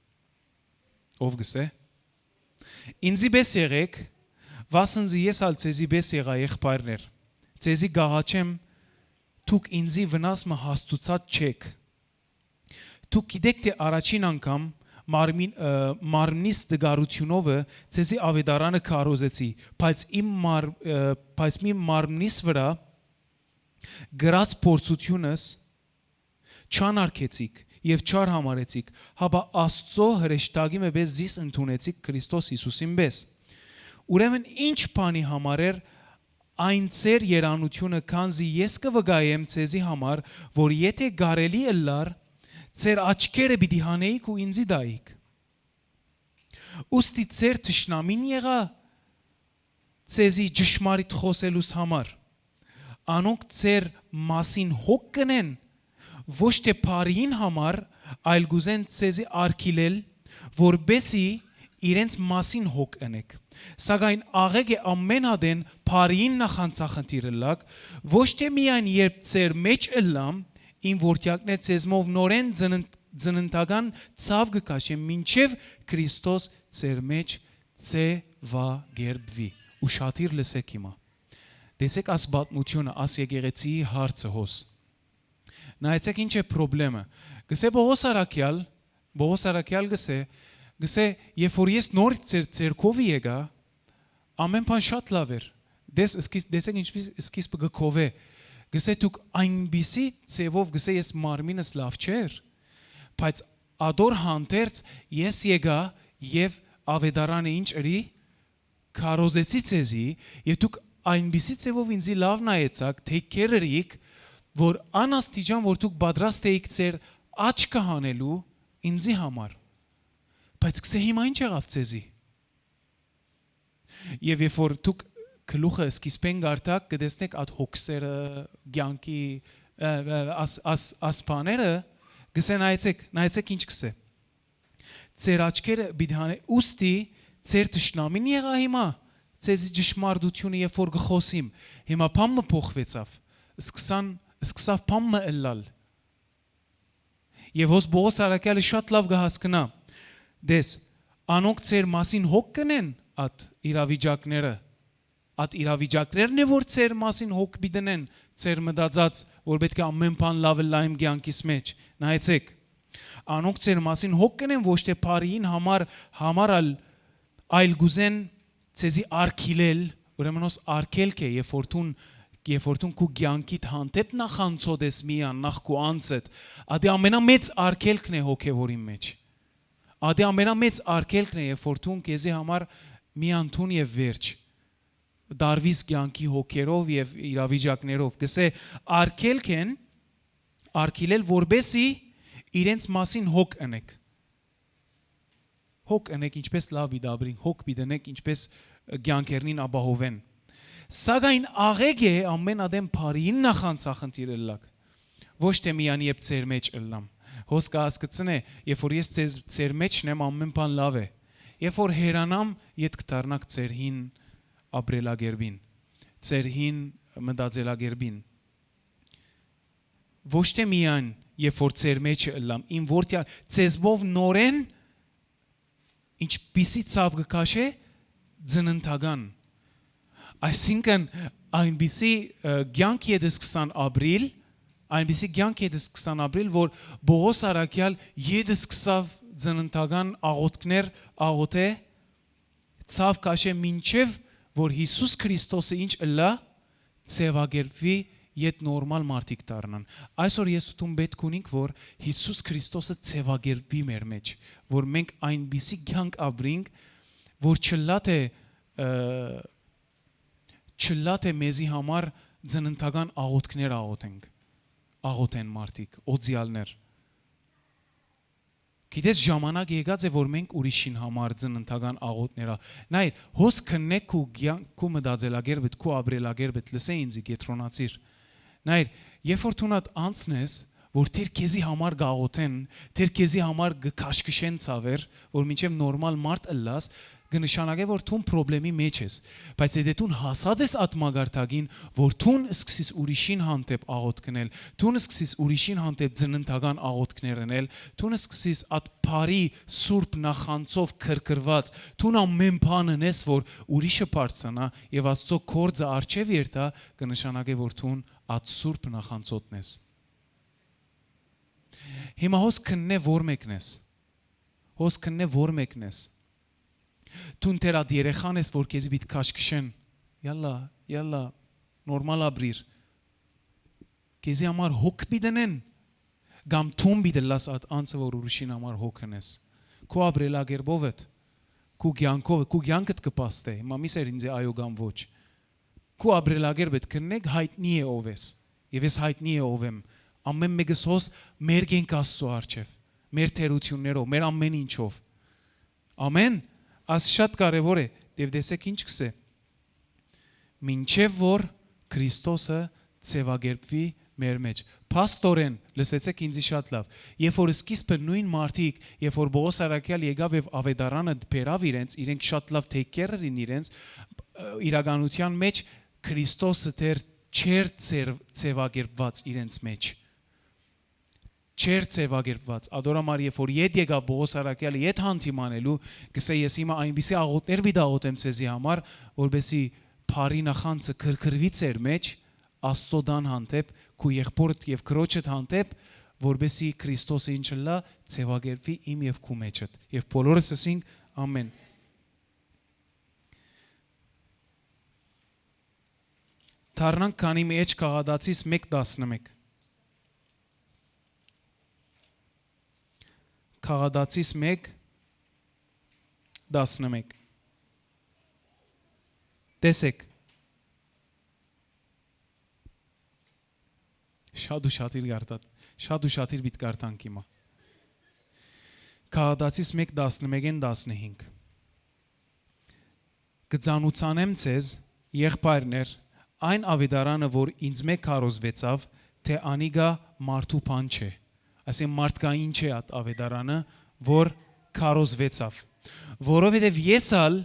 Ո՞վ կ'ըսէ։ Ինձի պէս եղէք, վասն զի ես ալ ձեզի պէս եղայ, եղբայրներ։ Ձեզի կ'աղաչեմ, դուք ինձի վնաս մը հասցուցած չէք։ Դուք գիտէք թէ առաջին անգամ մարմին-, ը, մարմնիս տկարութիւնովը ձեզի աւետարանը քարոզեցի, բայց իմ մար-, ը, բայց իմ մարմնիս վրայ կրած փորձութիւնս չանարգեցիք եւ չարհամարեցիք, հապա Աստծո հրեշտակի մը պէս զիս ընդունեցիք Քրիստոս Յիսուսին պէս։ Ուրեմն ի՞նչ բանի համար էր այն ձեր երանութիւնը, քանզի ես կը վկայեմ ձեզի համար, որ եթէ կարելի ըլլար, ձեր աչքերը պիտի հանէիք ու ինձի տայիք։ Ուստի ձեր թշնամին եղա ձեզի ճշմարիտ խօսելուս համար։ Անոնք ձեր մասին հոգ կ'ընեն, ոչ թէ բարիին համար, այլ կ'ուզեն ձեզի արգիլել, որպէսզի իրենց մասին հոգ ընէք։ Սակայն աղէկ է ամէն ատեն բարիին նախանձախնդիր ըլլաք, ոչ թէ միայն երբ ձեր մէջ ըլլամ, իմ որդեակներ, ձեզմով նորէն ծննդ-, ծննդական ցաւ կը քաշեմ, մինչեւ Քրիստոս ձեր մէջ ձեւակերպուի։ Ուշադիր լսէք հիմա։ Տեսեք աս պատմութիւնը, աս եկեղեցիի հարցը հոս։ Նայեցեք ինչ է պրոբլեմը։ Գսե Պողոս առաքեալ, Պողոս առաքեալ գսե, գսե, երբ որ ես նոր ձեր, ձեր քովի եկայ, ամեն բան շատ լավ էր։ Դես, սկիզ-, տեսեք ինչպես սկիզբը կը քովէ։ Գսե դուք այնպիսի ձևով, գսե ես մարմինս լավ չէր, բայց ադոր հանդերձ ես եկայ եւ ավետարանը ինչ ըրի, քարոզեցի ձեզի, եւ դուք այնպիսի ձևով ինձի լավ նայեցաք, take care ըրիք, որ անաստիճան որ դուք պատրաստ էիք ձեր աչքը հանելու ինձի համար։ Բայց գսե հիմա ինչ եղաւ ձեզի։ Եւ երբ որ դուք գլուխը սկիզբէն գարտակ, կը տեսնեք այդ հոգսերը, կյանքի, ը, ը, աս, աս, աս բաները, գսե նայեցեք, նայեցեք ինչ գսե։ Ձեր աչքերը պիտի հանե, ուստի ձեր թշնամին եղա հիմա, ձեզի ճշմարտությունը երբ որ կը խոսիմ, հիմա բան մը փոխվեցաւ, սկսան, սկսավ բան մը ըլլալ։ Եւ հոս Պողոս առաքեալը շատ լավ կը հասկնայ, դես, անոնք ձեր մասին հոգ կ'ընեն, այդ իրավիճակները, այդ իրավիճակներն է, որ ձեր մասին հոգ պիտի ընեն, ձեր մտածած, որ պէտք է ամեն բան լաւ ըլլայ իմ կյանքիս մեջ։ Նայեցեք, անոնք ձեր մասին հոգ կ'ընեն, ոչ թէ բարիին համար, համար ալ, այլ կ'ուզեն ձեզի արգիլել, ուրեմն հոս արգելք է, երբ որ դուն, երբ որ դուն քու կյանքիդ հանդէպ նախանցոտ ես միան, նախ քու անձդ, ատի ամենամեծ արգելքն է հոգեվորին մեջ։ Ատի ամենամեծ արգելքն է, երբ որ դուն քեզի համար միան դուն եւ վերջ, դարվիս կյանքի հոգերով եւ իրավիճակներով։ Գսե արգելք են, արգիլել, որպեսի իրենց մասին հոգ ընեք։ Հոգ ընեք, ինչպես լաւ պիտի ապրին, հոգ պիտի ընեք, ինչպես, ը, կյանքերնին ապահովեն։ Սակայն աղէկ է ամեն ատեն բարիին նախանցախնդիր ըլլաք, ոչ թէ միան երբ ձեր մեջ ըլլամ։ Հոս կը հասկցնէ, երբ որ ես ձեզ, ձեր մեջն եմ, ամեն բան լաւ է։ Երբ որ հեռանամ, ետք դառնաք ձեր հին ապրելակերպին, ձեր հին մտածելակերպին։ Ոչ թէ միայն երբ որ ձեր մեջը ըլլամ, իմ որդեալ, ձեզմով նորեն ինչպիսի ցաւ կը քաշէ, ծննդական։ Այսինքն, այնպիսի, ը, կյանք ետս քսան ապրիլ, այնպիսի կյանք ետս քսան ապրիլ, որ Պողոս առաքեալ ետս քսավ ծննդական աղոթքներ աղոթէ, ցաւ քաշէ մինչեւ որ Յիսուս Քրիստոսը ինչ ըլլայ, ձեւակերպուի, յետ նորմալ մարդիկ դառնան։ Այսօր ես ու դուն պէտք ունինք, որ Յիսուս Քրիստոսը ձեւակերպուի մեր մեջ, որ մենք այնպիսի կյանք ապրինք, որ չըլլայ թէ, ը, չըլլայ թէ մեզի համար ծննդական աղոթքներ աղոթենք, աղոթեն մարդիկ, օծեալներ։ Գիտես, ժամանակ եկած է, որ մենք ուրիշին համար ծննդական աղոթքներ ա-, նայր, հոս քննե քու կյան-, քու մտածելակերպդ, քու ապրելակերպդ, լսե ինձի, կեդրոնացիր։ Նայր, երբ որ դուն ատ անցնես, որ թեր քեզի համար կաղոթեն, թեր քեզի համար կը քաշքշեն ցաւեր, որ մինչեւ նորմալ մարդ ըլլաս, կը նշանակէ, որ դուն պրոբլեմի մեջ ես։ Բայց եթե դուն հասած ես այդ մագարտակին, որ դուն սկսես ուրիշին հանդէպ աղոթքնել, դուն սկսես ուրիշին հանդէպ ծննդական աղոթքներ ընել, դուն սկսես այդ բարի սուրբ նախանցով քրքրված, դուն ամեն բան ընես, որ ուրիշը բարձրանայ եւ Աստծո գործը արջեւ երթայ, կը նշանակէ, որ դուն այդ սուրբ նախանցոտն ես։ Հիմա հոս քննե որ մեկն ես։ Հոս քննե որ մեկն ես։ Դուն թեր ատ երեխան ես, որ քեզի պիտ քաշքշեն։ Յալլա, յալլա, նորմալ ապրիր։ Քեզի համար հոգ պիտի դնեն, կամ դուն պիտի լաս ատ անցը, որ ուրիշին համար հոգ ընես։ Քու ապրելակերպովդ, քու կյանքով, քու կյանքդ կը փաստէ։ Հիմա մի սեր ինձ այո կամ ոչ։ Քու ապրելակերպդ կննեք, հայտնի է ով ես, եւ ես հայտնի է ով եմ։ Ամեն մեկս հոս մեր կենք Աստծո առջև, մեր թերություններով, մեր ամեն ինչով։ Ամեն, աս շատ կարեւոր է, դեւ տեսեք ինչ կսե։ Մինչեւ որ Քրիստոսը ձևակերպվի մեր մեջ։ Փաստորեն, լսեցեք ինձի շատ լավ, երբ որ սկիզբը նոյն մարդիկ, երբ որ Պողոս առաքյալ եկաւ եւ ավետարանը բերաւ իրենց, իրենք շատ լավ թեքեր էին իրենց, ը, իրականության մեջ Քրիստոսը դեռ չէր ձեր-, ձևակերպված իրենց մեջ։ Չէր ձևակերպված։ Ադոր համար, երբ որ յետ եկա Պողոս առաքյալը յետ հանդիմանելու, կսե ես հիմա այնպիսի աղոթներ պիտի աղոթեմ ձեզի համար, որպեսզի բարի նախանձը քրքրուի ձեր մէջ, Աստուծոյ հանդէպ, քու եղբօրդ եւ քրոջդ հանդէպ, որպէսզի Քրիստոսը ինչ ըլլայ, ձեւակերպուի իմ եւ քու մէջդ։ Եւ բոլորս ըսինք. «Ամէն»։ Դառնանք քանի մը էջ Գաղատացիս մէկ տասնմէկ։ Գաղատացիս մէկ տասնմէկ։ Տեսէք։ Շատ ուշադիր կարդաք, շատ ուշադիր պիտի կարդանք հիմա։ Գաղատացիս մէկ տասնմէկէն տասնհինգ։ «Կը ծանուցանեմ ձեզ, եղբայրներ, այն աւետարանը, որ ինձմէ քարոզուեցաւ, թէ անիկա մարդու բան չէ», այսինքն մարդկային չէ այդ աւետարանը, որ քարոզուեցաւ, որովհետեւ ես ալ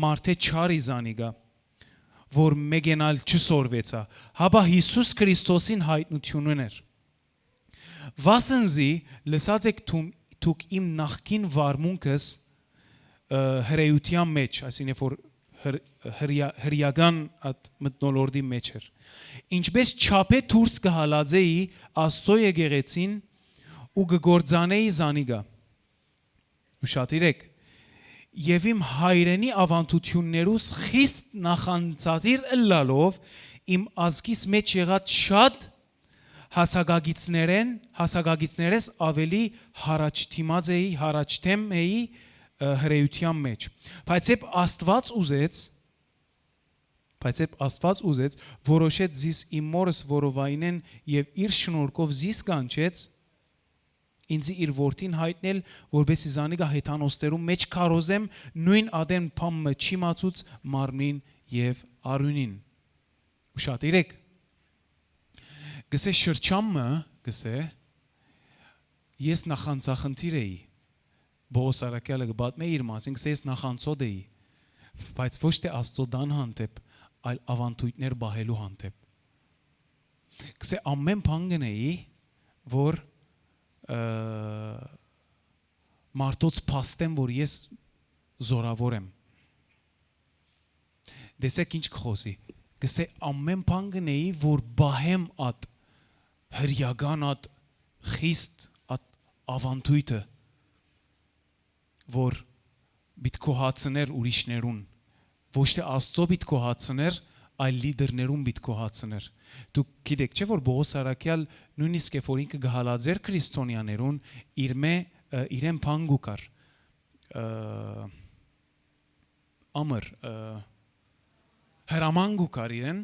մարդէ չարի զանիկա, որ մեկեն ալ չսորվեցայ, հապա Յիսուս Քրիստոսին յայտնութիւնն էր։ Վասն զի լսած էք թու-, դուք իմ նախկին վարմունքս, ը, հրեութեան մէջ, այսինքն, երբ որ հր-, հրեա-, հրեական այդ մթնոլորտի մէջ էր, ինչպէս չափէ դուրս կը հալածէի Աստուծոյ եկեղեցին ու կը գործանէի զանիկա։ Ուշադիր եք։ Եւ իմ հայրենի աւանդութիւններուս խիստ նախանձադիր ըլլալով, իմ ազգիս մէջ եղած շատ հասակակիցներէն, հասակակիցներէս աւելի յառաջդիմած էի, յառաջդեմ էի, ը, հրեութեան մէջ։ Բայց երբ Աստուած ուզեց, բայց երբ Աստուած ուզեց, որոշեց զիս իմ մօրս որովայնէն եւ իր շնորհքով զիս կանչեց, ինծի իր որդին յայտնել, որպէսզի զանիկա հեթանոսներուն մէջ քարոզեմ, նոյն ատեն բան մը չիմացուց մարմնին եւ արիւնին։ Ուշադիր եք։ Գսէ շրջան մը, գսէ, ես նախանձախնդիր էի։ Պողոս առաքեալը կը պատմէ իր մասին, գսէ, ես նախանձոտ էի, բայց ոչ թէ Աստուծոյ հանդէպ, այլ աւանդոյթներ պահելու հանդէպ։ Գսէ, ամէն բան կ'ընէի, որ, ը, մարդոց փաստեմ, որ ես զօրաւոր եմ։ Տեսեք ինչ կը խօսի։ Գսէ, ամէն բան կ'ընէի, որ պահեմ այդ հրեական, այդ խիստ, այդ աւանդոյթը, որ պիտի գոհացնէր ուրիշներուն, ոչ թէ Աստուծոյ պիտի գոհացնէր, այլ լիդերներուն պիտի գոհացնէր։ Դուք գիտէք չէ՞, որ Պողոս առաքեալ նոյնիսկ երբ որ ինքը կը հալածէր քրիստոնեաներուն, իրմէ, ը, իրեն բան կու կար, ը, ամր, ը, հրաման կու կար իրեն,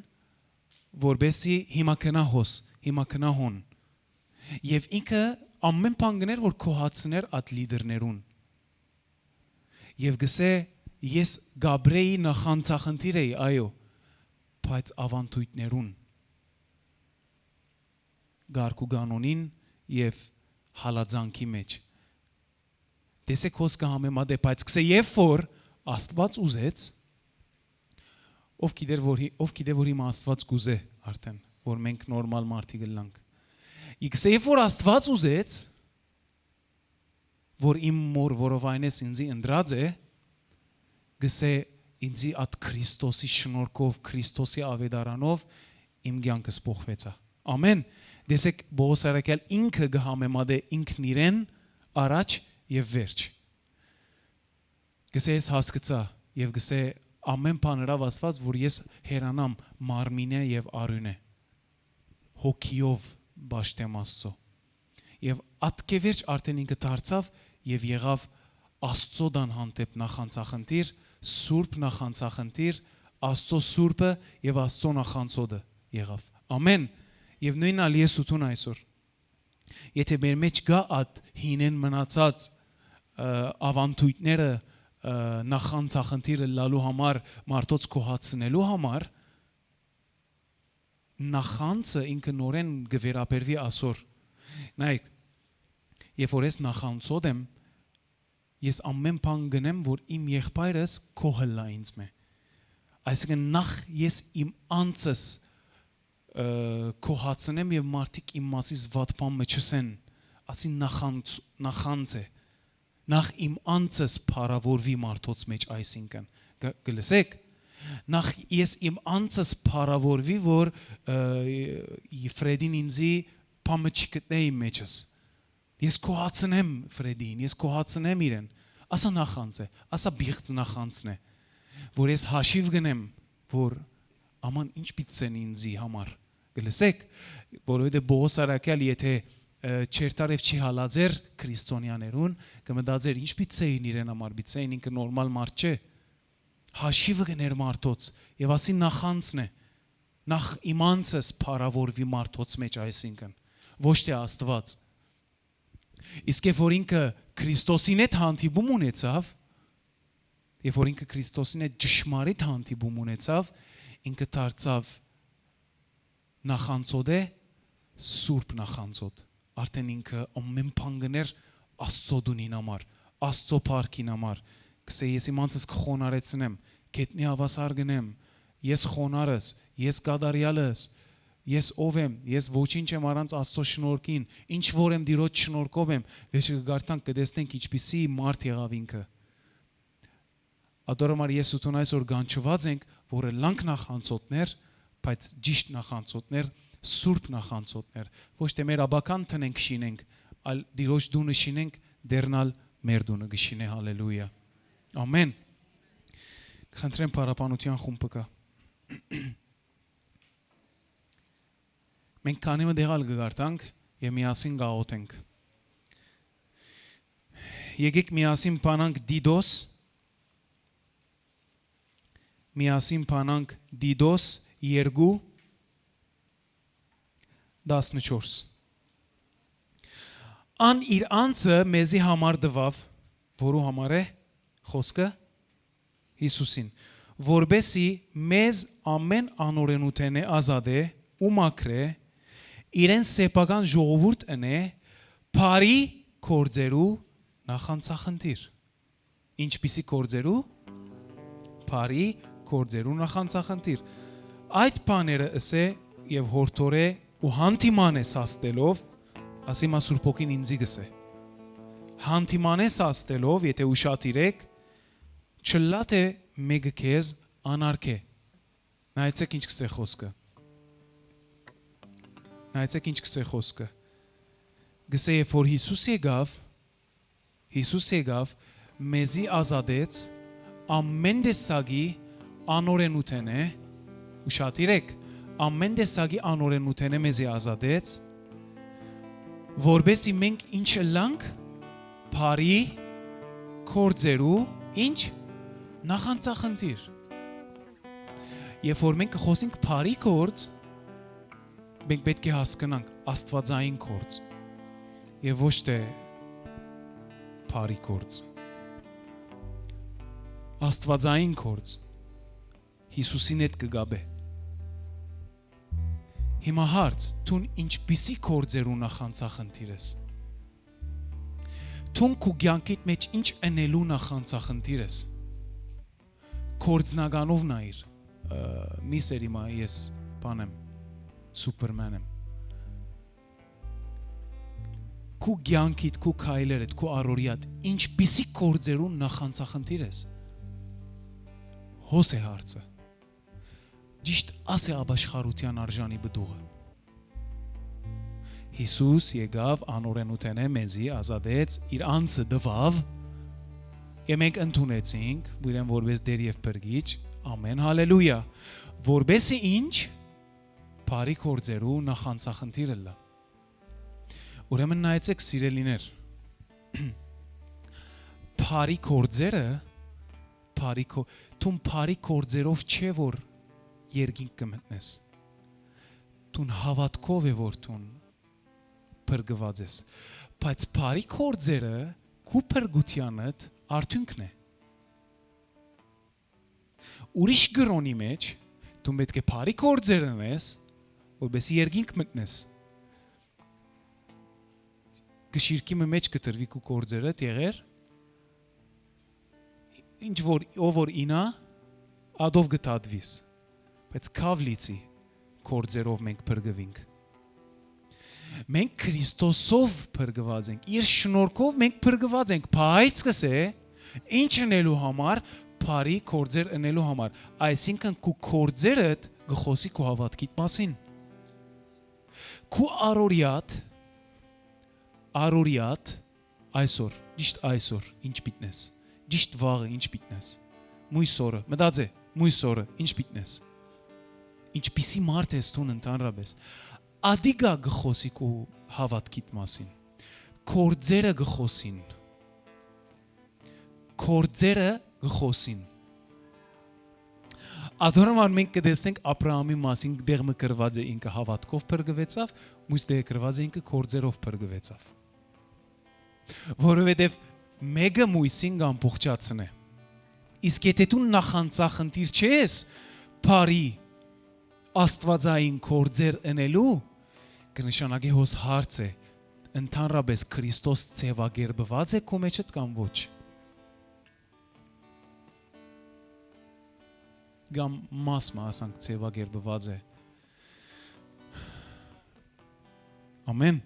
որպէսզի հիմա գնայ հոս, հիմա գնայ հոն։ Եւ ինքը ամէն բան կ'ընէր, որ գոհացնէր այդ լիդերներուն։ Եւ գսէ, ես կ'ապրէի, նախանձախնդիր էի, այո, բայց աւանդոյթներուն, կարգ ու կանոնին եւ հալածանքի մէջ։ Տեսեք, հոս կը համեմատէ, բայց գսէ, երբ որ Աստուած ուզեց, ով գիտեր որ հի-, ով գիտէ որ հիմա Աստուած կ'ուզէ արդեն, որ մենք նորմալ մարդիկ ըլլանք։ Ի գսէ, երբ որ Աստուած ուզեց, որ իմ մօր որովայնես ինծի ընտրած է, գսէ, ինծի այդ Քրիստոսի շնորհքով, Քրիստոսի աւետարանով իմ կեանքս փոխուեցայ։ Ամէն։ Տեսեք, Պողոս առաքեալ ինքը կը համեմատէ ինքն իրեն առաջ եւ վերջ։ Գսէ, ես հասկցայ եւ գսէ, ամէն բան ըրաւ Աստուած, որ ես հեռանամ մարմինէ եւ արիւնէ, հոգիով պաշտեմ Աստուծոյ։ Եւ ատկեվերջ արդեն ինքը դարձաւ եւ եղաւ Աստուծոյ հանդէպ նախանձախնդիր, սուրբ նախանձախնդիր, Աստուծոյ սուրբը եւ Աստուծոյ նախանձոտը եղաւ։ Ամէն։ Եւ նոյնն ալ ես ու դուն այսօր։ Եթէ մեր մէջ կայ այդ հինէն մնացած, ը, աւանդոյթները, ը, նախանձախնդիր ըլլալու համար, մարդոց գոհացնելու համար, նախանձը ինքը նորէն կը վերաբերուի ասոր։ Նայեք, երբ որ ես նախանձոտ եմ, ես ամէն բան կ'ընեմ, որ իմ եղբայրս գոհ ըլլայ ինձմէ։ Այսինքն, նախ ես իմ անձս, ը, գոհացնեմ եւ մարդիկ իմ մասիս վատ բան մը չըսեն, ասին նախանձ-, նախանձ է։ Նախ իմ անձս փառաւորուի մարդոց մէջ, այսինքն, կը, կը լսեք։ Նախ ես իմ անձս փառաւորուի, որ, ը, Ֆրեդին ինձի բան մը չի գտնէ իմ մեջս։ Ես գոհացնեմ Ֆրեդին, ես գոհացնեմ իրեն։ Ասա նախանձ է, ասա բիղծ նախանձն է, որ ես հաշիւ գնեմ, որ աման ինչ պիտի ցեն ինձի համար։ Կը լսեք, որովհետեւ Պողոս առաքյալ, եթե, ը, չերթար եւ չի հալած էր քրիստոնեաներուն, կը մտածէր, ինչ պիտի ցեին իրեն համար, պիտի ցեին ինքը նորմալ մարդ չէ։ Հաշիվը կներ մարդոց եւ ասի նախանձն է, նախ իմ անձս փառաւորուի մարդոց մէջ, այսինքն, ոչ թե Աստուած։ Իսկ երբ որ ինքը Քրիստոսին հետ հանդիպում ունեցաւ, երբ որ ինքը Քրիստոսին հետ ճշմարիտ հանդիպում ունեցաւ, ինքը դարձաւ նախանձոտ է, սուրբ նախանձոտ։ Արդեն ինքը ամեն բան կներ Աստծո դունին համար, Աստծո փառքին համար։ Կսե, ես իմ անձս կը խոնարհեցնեմ, գետնի հաւասար կնեմ, ես խոնարհս, ես կատարեալս, ես ով եմ, ես ոչինչ եմ առանց Աստծո շնորհքին, ինչ որ եմ Տիրոջ շնորհքով եմ, վերջը կը գարտանք, կը տեսնենք ինչպիսի մարդ եղաւ ինքը։ Ատոր համար ես ու դուն այսօր կանչուած ենք, որ ըլլանք նախանձոտներ, բայց ճիշտ նախանձոտներ, սուրբ նախանձոտներ, ոչ թե մեր աբական տնենք շինենք, այլ Տիրոջ դունը շինենք, դերն ալ մեր դունը կը շինէ, հալելույա, ամեն։ Կխնդրեմ փառաբանության խումբը կա։ Մենք քանի մը դեղալ կը գարտանք եւ միասին կաղոթենք։ Եկեք միասին բանանք Տիտոս, միասին բանանք Տիտոս երկու տասնչորս։ Ան իր անձը մեզի համար տուաւ, որու համար է խոսքը, Յիսուսին, որպեսի մեզ ամեն անօրենութենէ ազատէ ու մաքրէ, իրեն սեփական ժողովուրդ ընէ, բարի գործերու նախանձախնդիր։ Ինչպիսի գործերու, բարի գործերու նախանձախնդիր։ Այդ բաները ըսէ եւ յորդորէ ու հանդիմանէ սաստելով, ասի մա Սուրբ Հոգին ինձի գսէ, հանդիմանէ սաստելով, եթե ուշադիր էք, չլա թէ մեկը քեզ անարգէ։ Նայեցեք ինչ կսէ խոսքը։ Նայեցեք ինչ կսէ խոսքը։ Գսէ, երբ որ Յիսուս եկաւ, Յիսուս եկաւ, մեզի ազատեց ամեն տեսակի անօրենութենէ, ուշադիր էք, ամեն տեսակի անօրենութենէ մեզի ազատեց, որպեսզի մենք ինչ ըլլանք, բարի գործերու ինչ, նախանձախնդիր։ Երբ որ մենք կխոսենք բարի գործ, մենք պէտք է հասկնանք աստուածային գործ եւ ոչ թե բարի գործ։ Աստուածային գործ Յիսուսին հետ կը գաբէ։ Հիմա հարց, դուն ինչպիսի գործերու նախանձախնդիր ես։ Դուն քու կեանքիդ մէջ ինչ ընելու նախանձախնդիր ես։ Գործնականով նայիր, ը, մի սեր իմա ես բան եմ, Սուպերմեն եմ։ Քու կեանքիդ, քու քայլերդ, քու առօրեադ, ինչպիսի գործերուն նախանձախնդիր ես։ Հոս է հարցը։ Ճիշտ աս է ապաշխարութեան արժանի պտուղը։ Յիսուս եկաւ անօրենութենէ, մեզի ազատեց, իր անձը տուաւ, եւ մենք ընդունեցինք իրեն որպես Տեր եւ Փրկիչ, ամեն, հալելույա, որպեսզի ինչ, բարի գործերու նախանձախնդիր ըլլայ։ Ուրեմն նայեցեք, սիրելիներ, բարի գործերը, բարի քո-, դուն բարի գործերով չէ, որ երկինք կը մտնես։ Դուն հաւատքով է, որ դուն փրկուած ես, բայց բարի գործերը քու փրկութեանդ արդիւնքն է։ Ուրիշ կրօնի մէջ դուն պէտք է բարի գործեր ընես, որպեսզի երկինք մտնես։ Կշիրքի մը մէջ կտրուի քու գործերը, տեղեր, ինչ որ, ով որ ինա, ադով կը դատվիս, բայց քաւ լիցի գործերով մենք փրկուինք։ Մենք Քրիստոսով փրկուած ենք, իր շնորհքով մենք փրկուած ենք, բայց կսէ, ինչ ընելու համար, բարի գործեր ընելու համար։ Այսինքն, քու գործերդ կը խօսի քու հաւատքիդ մասին։ Քու առօրեադ, առօրեադ, այսօր, ճիշդ այսօր, ինչ պիտնես, ճիշդ վաղը, ինչ պիտնես, մոյս օրը, մտածէ, մոյս օրը, ինչ պիտնես, ինչպիսի մարդ ես դուն ընդհանրապես, ադիկա կը խօսի քու հաւատքիդ մասին, գործերը կը խօսին, գործերը կը խօսին։ Ատոր համար մենք կը տեսնենք Աբրահամի մասին, տեղ մը գրուած է ինքը հաւատքով փրկուեցաւ, մյուս տեղ գրուած է ինքը գործերով փրկուեցաւ։ Որովհետեւ մէկը մոյսին կ'ամբողջացնէ։ Իսկ եթէ դու նախանձախնդիր չես բարի աստուածային գործեր ընելու, կը նշանակէ հոս հարց է, ընդհանրապես Քրիստոս ձեւակերպուած է քու մեջդ կամ ոչ։ Կամ մաս մը, ասանք, ձեւակերպուած է։ Ամեն։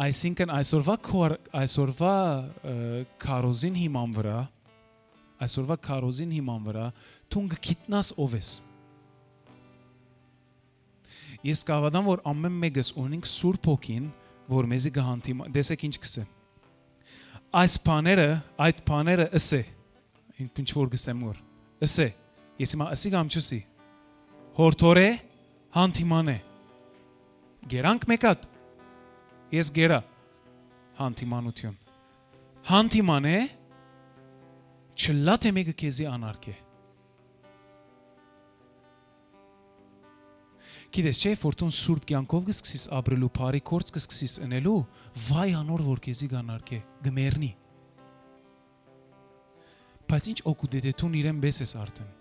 Այսինքն այսօրվա քուար-, այսօրվա, ը, քարոզին հիման վրայ, այսօրվա քարոզին հիման վրայ դուն կը գիտնաս ով ես։ Ես կհաւատամ, որ ամեն մէկս ունենք Սուրբ Հոգին, որ մեզի կը հանդիմ-, տեսեք ինչ կսե։ Այս բաները, այդ բաները ըսէ, ինչ որ կսեմ որ, ըսէ, ես հիմա ըսի կամ չըսի, յորդորէ, հանդիմանէ։ Գերանք մէկատ, ես գերա, հանդիմանութիւն։ Հանդիմանէ, չլա թէ մէկը քեզի անարգէ։ Գիտես չէ, որ դուն սուրբ կեանքով կը սկսես ապրելու, բարի գործ կը սկսես ընելու, վայ անոր որ քեզի կ'անարգէ, կը մեռնի։ Բայց ինչ օգուտ է, դե դուն իրեն պէս ես արդեն։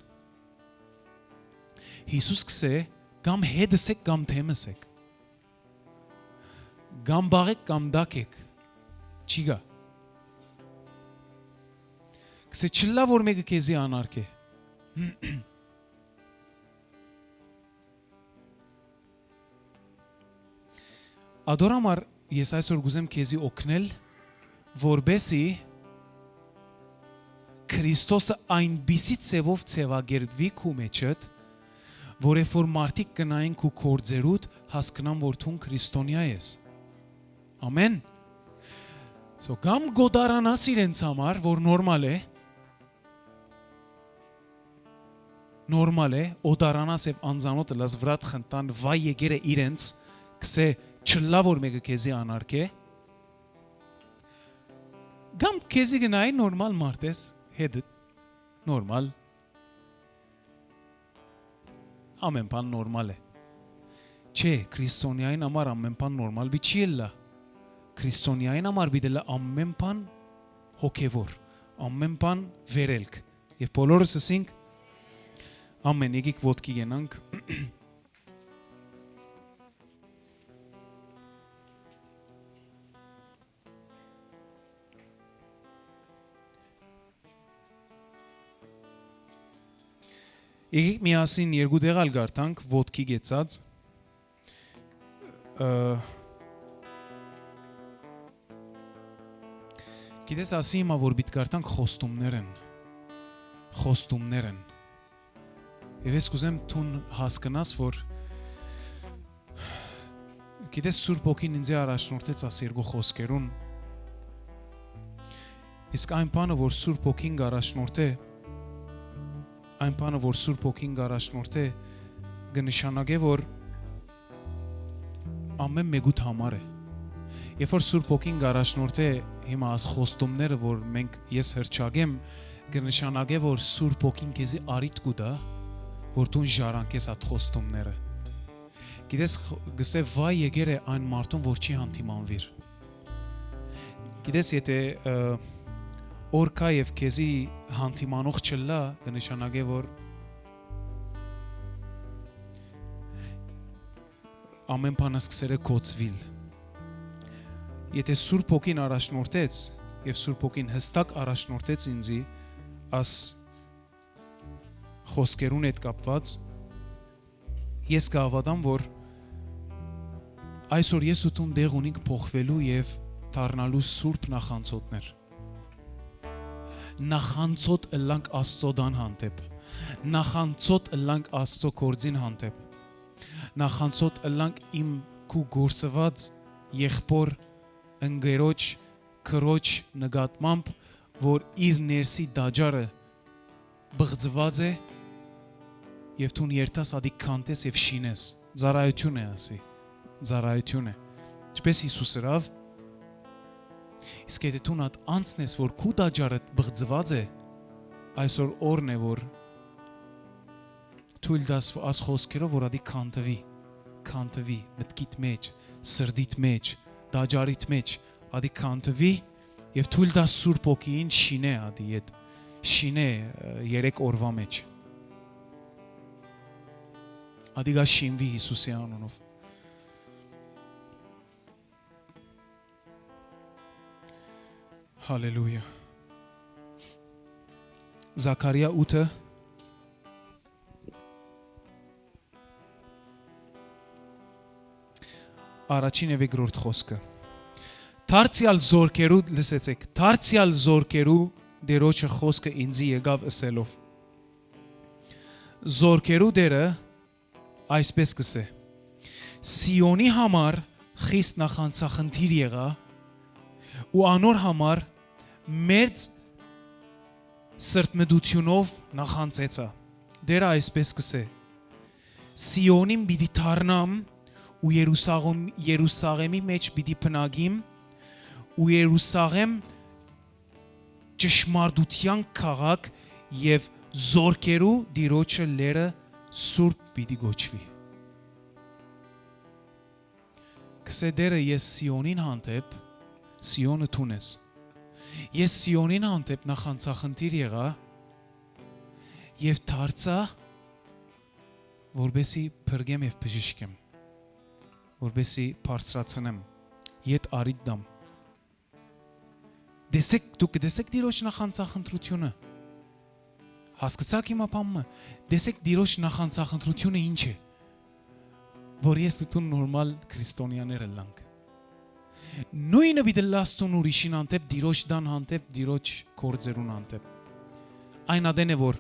Յիսուս կսէ, կամ հետս եք, կամ դեմս եք, կամ բաղ եք, կամ տակ եք, չի գայ։ Կսէ, չլա որ մէկը քեզի անարգէ։ Ատոր համար ես այսօր կ'ուզեմ քեզի օգնել, որպեսի Քրիստոսը այնպիսի ձևով ձևակերպուի քու մեջդ, որ երբ որ մարդիկ կնայեն քու գործերուդ, հասկնան որ դուն քրիստոնեայ ես։ Ամեն։ So, կամ գոդարանաս իրենց համար, որ նորմալ է, նորմալ է, օտարանաս եւ անծանօթ ըլլաս վրատ խնդան, վայ եկեր է իրենց, կսէ, չլա որ մէկը քեզի անարգէ, կամ քեզի գնայի նորմալ մարդ ես, հետը նորմալ, ամեն բան նորմալ է։ Չէ, քրիստոնեային համար ամեն բան նորմալ պիտի չի ըլլայ։ Քրիստոնեային համար պիտի ըլլայ ամեն բան հոգեվոր, ամեն բան վերելք։ Եւ բոլորս ըսինք, ամեն, եկեք ոտքի կենանք։ Եկեք միասին երկու տեղ ալ կարդանք, ոտքի կեցած։ Ը, գիտես, ասի հիմա, որ պիտի կարդանք խոստումներ են, խոստումներ են։ Եվ ես կուզեմ դուն հասկնաս, որ գիտես, Սուրբ Հոգին ինձի առաջնորդեց աս երկու խոսքերուն, իսկ այն բանը, որ Սուրբ Հոգին կ'առաջնորդէ, այն բանը, որ Սուրբ Հոգին կ'առաջնորդէ, կը նշանակէ, որ ամեն մեկուդ համար է։ Երբ որ Սուրբ Հոգին կ'առաջնորդէ հիմա աս խոստումները, որ մենք, ես հրճակեմ, կը նշանակէ, որ Սուրբ Հոգին քեզի առիթ կու տայ, որ դուն ժառանգես այդ խոստումները։ Գիտես, խ-, գսե վայ եկեր է այն մարդուն, որ չի հանդիմանվիր։ Գիտես, եթե, ը, օրքա եւ քեզի հանդիմանող չլա, կը նշանակէ, որ ամեն բան սկսեր է կոծվել։ Եթե Սուրբ Հոգին առաջնորդեց, եւ Սուրբ Հոգին հստակ առաջնորդեց ինձի աս խոսքերուն հետ կապված, ես կհաւատամ, որ այսօր ես ու դուն տեղ ունենք փոխվելու եւ դառնալու սուրբ նախանձոտներ։ նախանցոտ ըլլանք Աստծոյ տան հանդէպ, նախանցոտ ըլլանք Աստծոյ գործին հանդէպ, նախանցոտ ըլլանք իմ քու գործուած եղբոր ընկերոջ, քրոջ նկատմամբ, որ իր ներսի տաճարը բղծուած է, եւ դուն երթաս ատիկ քանտես եւ շինես։ Ծառայութիւն է, ասի, ծառայութիւն է։ Ինչպէս Յիսուս ըրաւ, իսկ եթե դուն ատ անցնես, որ քու տաճարդ բղծուած է, այսօր օրն է, որ թոյլ տաս աս խօսքերով, որ ատիկ քանտուի, քանտուի մտքիդ մեջ, սրտիդ մեջ, տաճարիդ մեջ, ատիկ քանտուի, եւ թոյլ տաս Սուրբ Հոգին շինէ ատի հետ, շինէ, ը, երեք օրուայ մեջ։ Ատիկա շինուի Յիսուսի անունով։ Հալելույա։ Զաքարիա ութը, առաջին եւ երկրորդ խօսքը։ Դարձեալ զորքերու, լսեցէք, դարձեալ զորքերու Տիրոջը խօսքը ինծի եկաւ ըսելով. Զորքերու Տէրը այսպէս կ'ըսէ. Սիոնի համար խիստ նախանցախնդիր եղայ ու անոր համար մերձ սրտմտութիւնով նախանցեցայ։ Տէրը այսպէս կ'ըսէ. Սիոնին պիտի դառնամ ու Երուսաղեմ-, Երուսաղեմի մեջ պիտի բնակիմ ու Երուսաղեմ ճշմարտութեան քաղաք եւ զորքերու Տիրոջը լեռը սուրբ պիտի կոչուի։ Կ'ըսէ Տէրը, ես Սիոնին հանդէպ, Սիոնը դուն ես, ես Սիոնին հանդէպ նախանցախնդիր եղայ եւ դարձայ, որպէսի փրկեմ եւ բժշկեմ, որպէսի բարձրացնեմ, ետ առիթ տամ։ Տեսեք, դուք կտեսեք Տիրոջ նախանցախնդրութիւնը։ Հասկցաք իմ աբան մը, տեսեք Տիրոջ նախանցախնդրութիւնը ինչ է, որ ես ու դուն նորմալ քրիստոնեաներ ըլլանք։ Նոյնը պիտի ըլլաս դուն ուրիշին հանդէպ, Տիրոջ տան հանդէպ, Տիրոջ գործերուն հանդէպ։ Այն ատեն է, որ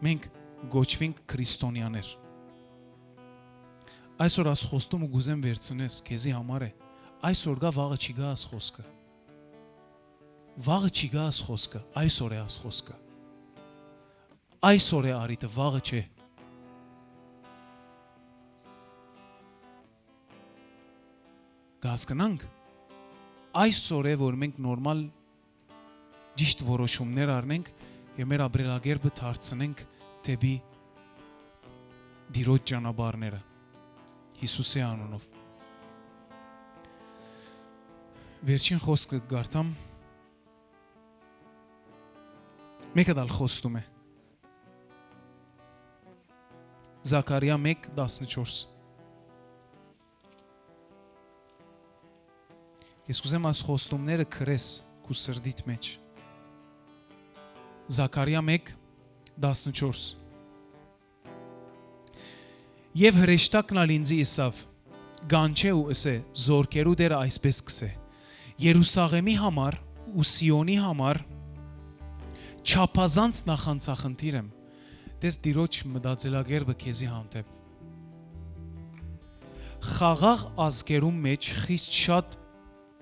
մենք կոչուինք քրիստոնեաներ։ Այսօր աս խոստումը կ'ուզեմ վերցնես, քեզի համար է։ Այսօր կայ, վաղը չի գայ աս խօսքը։ Վաղը չի գայ աս խօսքը, այսօր է աս խօսքը։ Այսօր է առիթը, վաղը չէ։ Կ'հասկնանք, այսօր է, որ մենք նորմալ ճիշդ որոշումներ առնենք եւ մեր ապրելակերպը դարձնենք դէպի Տիրոջ ճանապարհները, Յիսուսի անունով։ Վերջին խօսքը կ'արթամ, մէկը դալ խոստում է։ Զաքարիա մէկ տասնչորս։ Ես կ'ուզեմ այս խոստումները գրես քու սրտիդ մեջ։ Զաքարիա մէկ տասնչորս։ Եւ հրեշտակն ալ ինծի ըսաւ. «Կանչէ ու ըսէ, զորքերու Տէրը այսպէս կ'ըսէ. Երուսաղէմի համար ու Սիոնի համար չափազանց նախանցախնդիր եմ»։ Տես Տիրոջ մտածելակերպը քեզի հանդէպ։ Խաղաղ ազգերուն մէջ խիստ շատ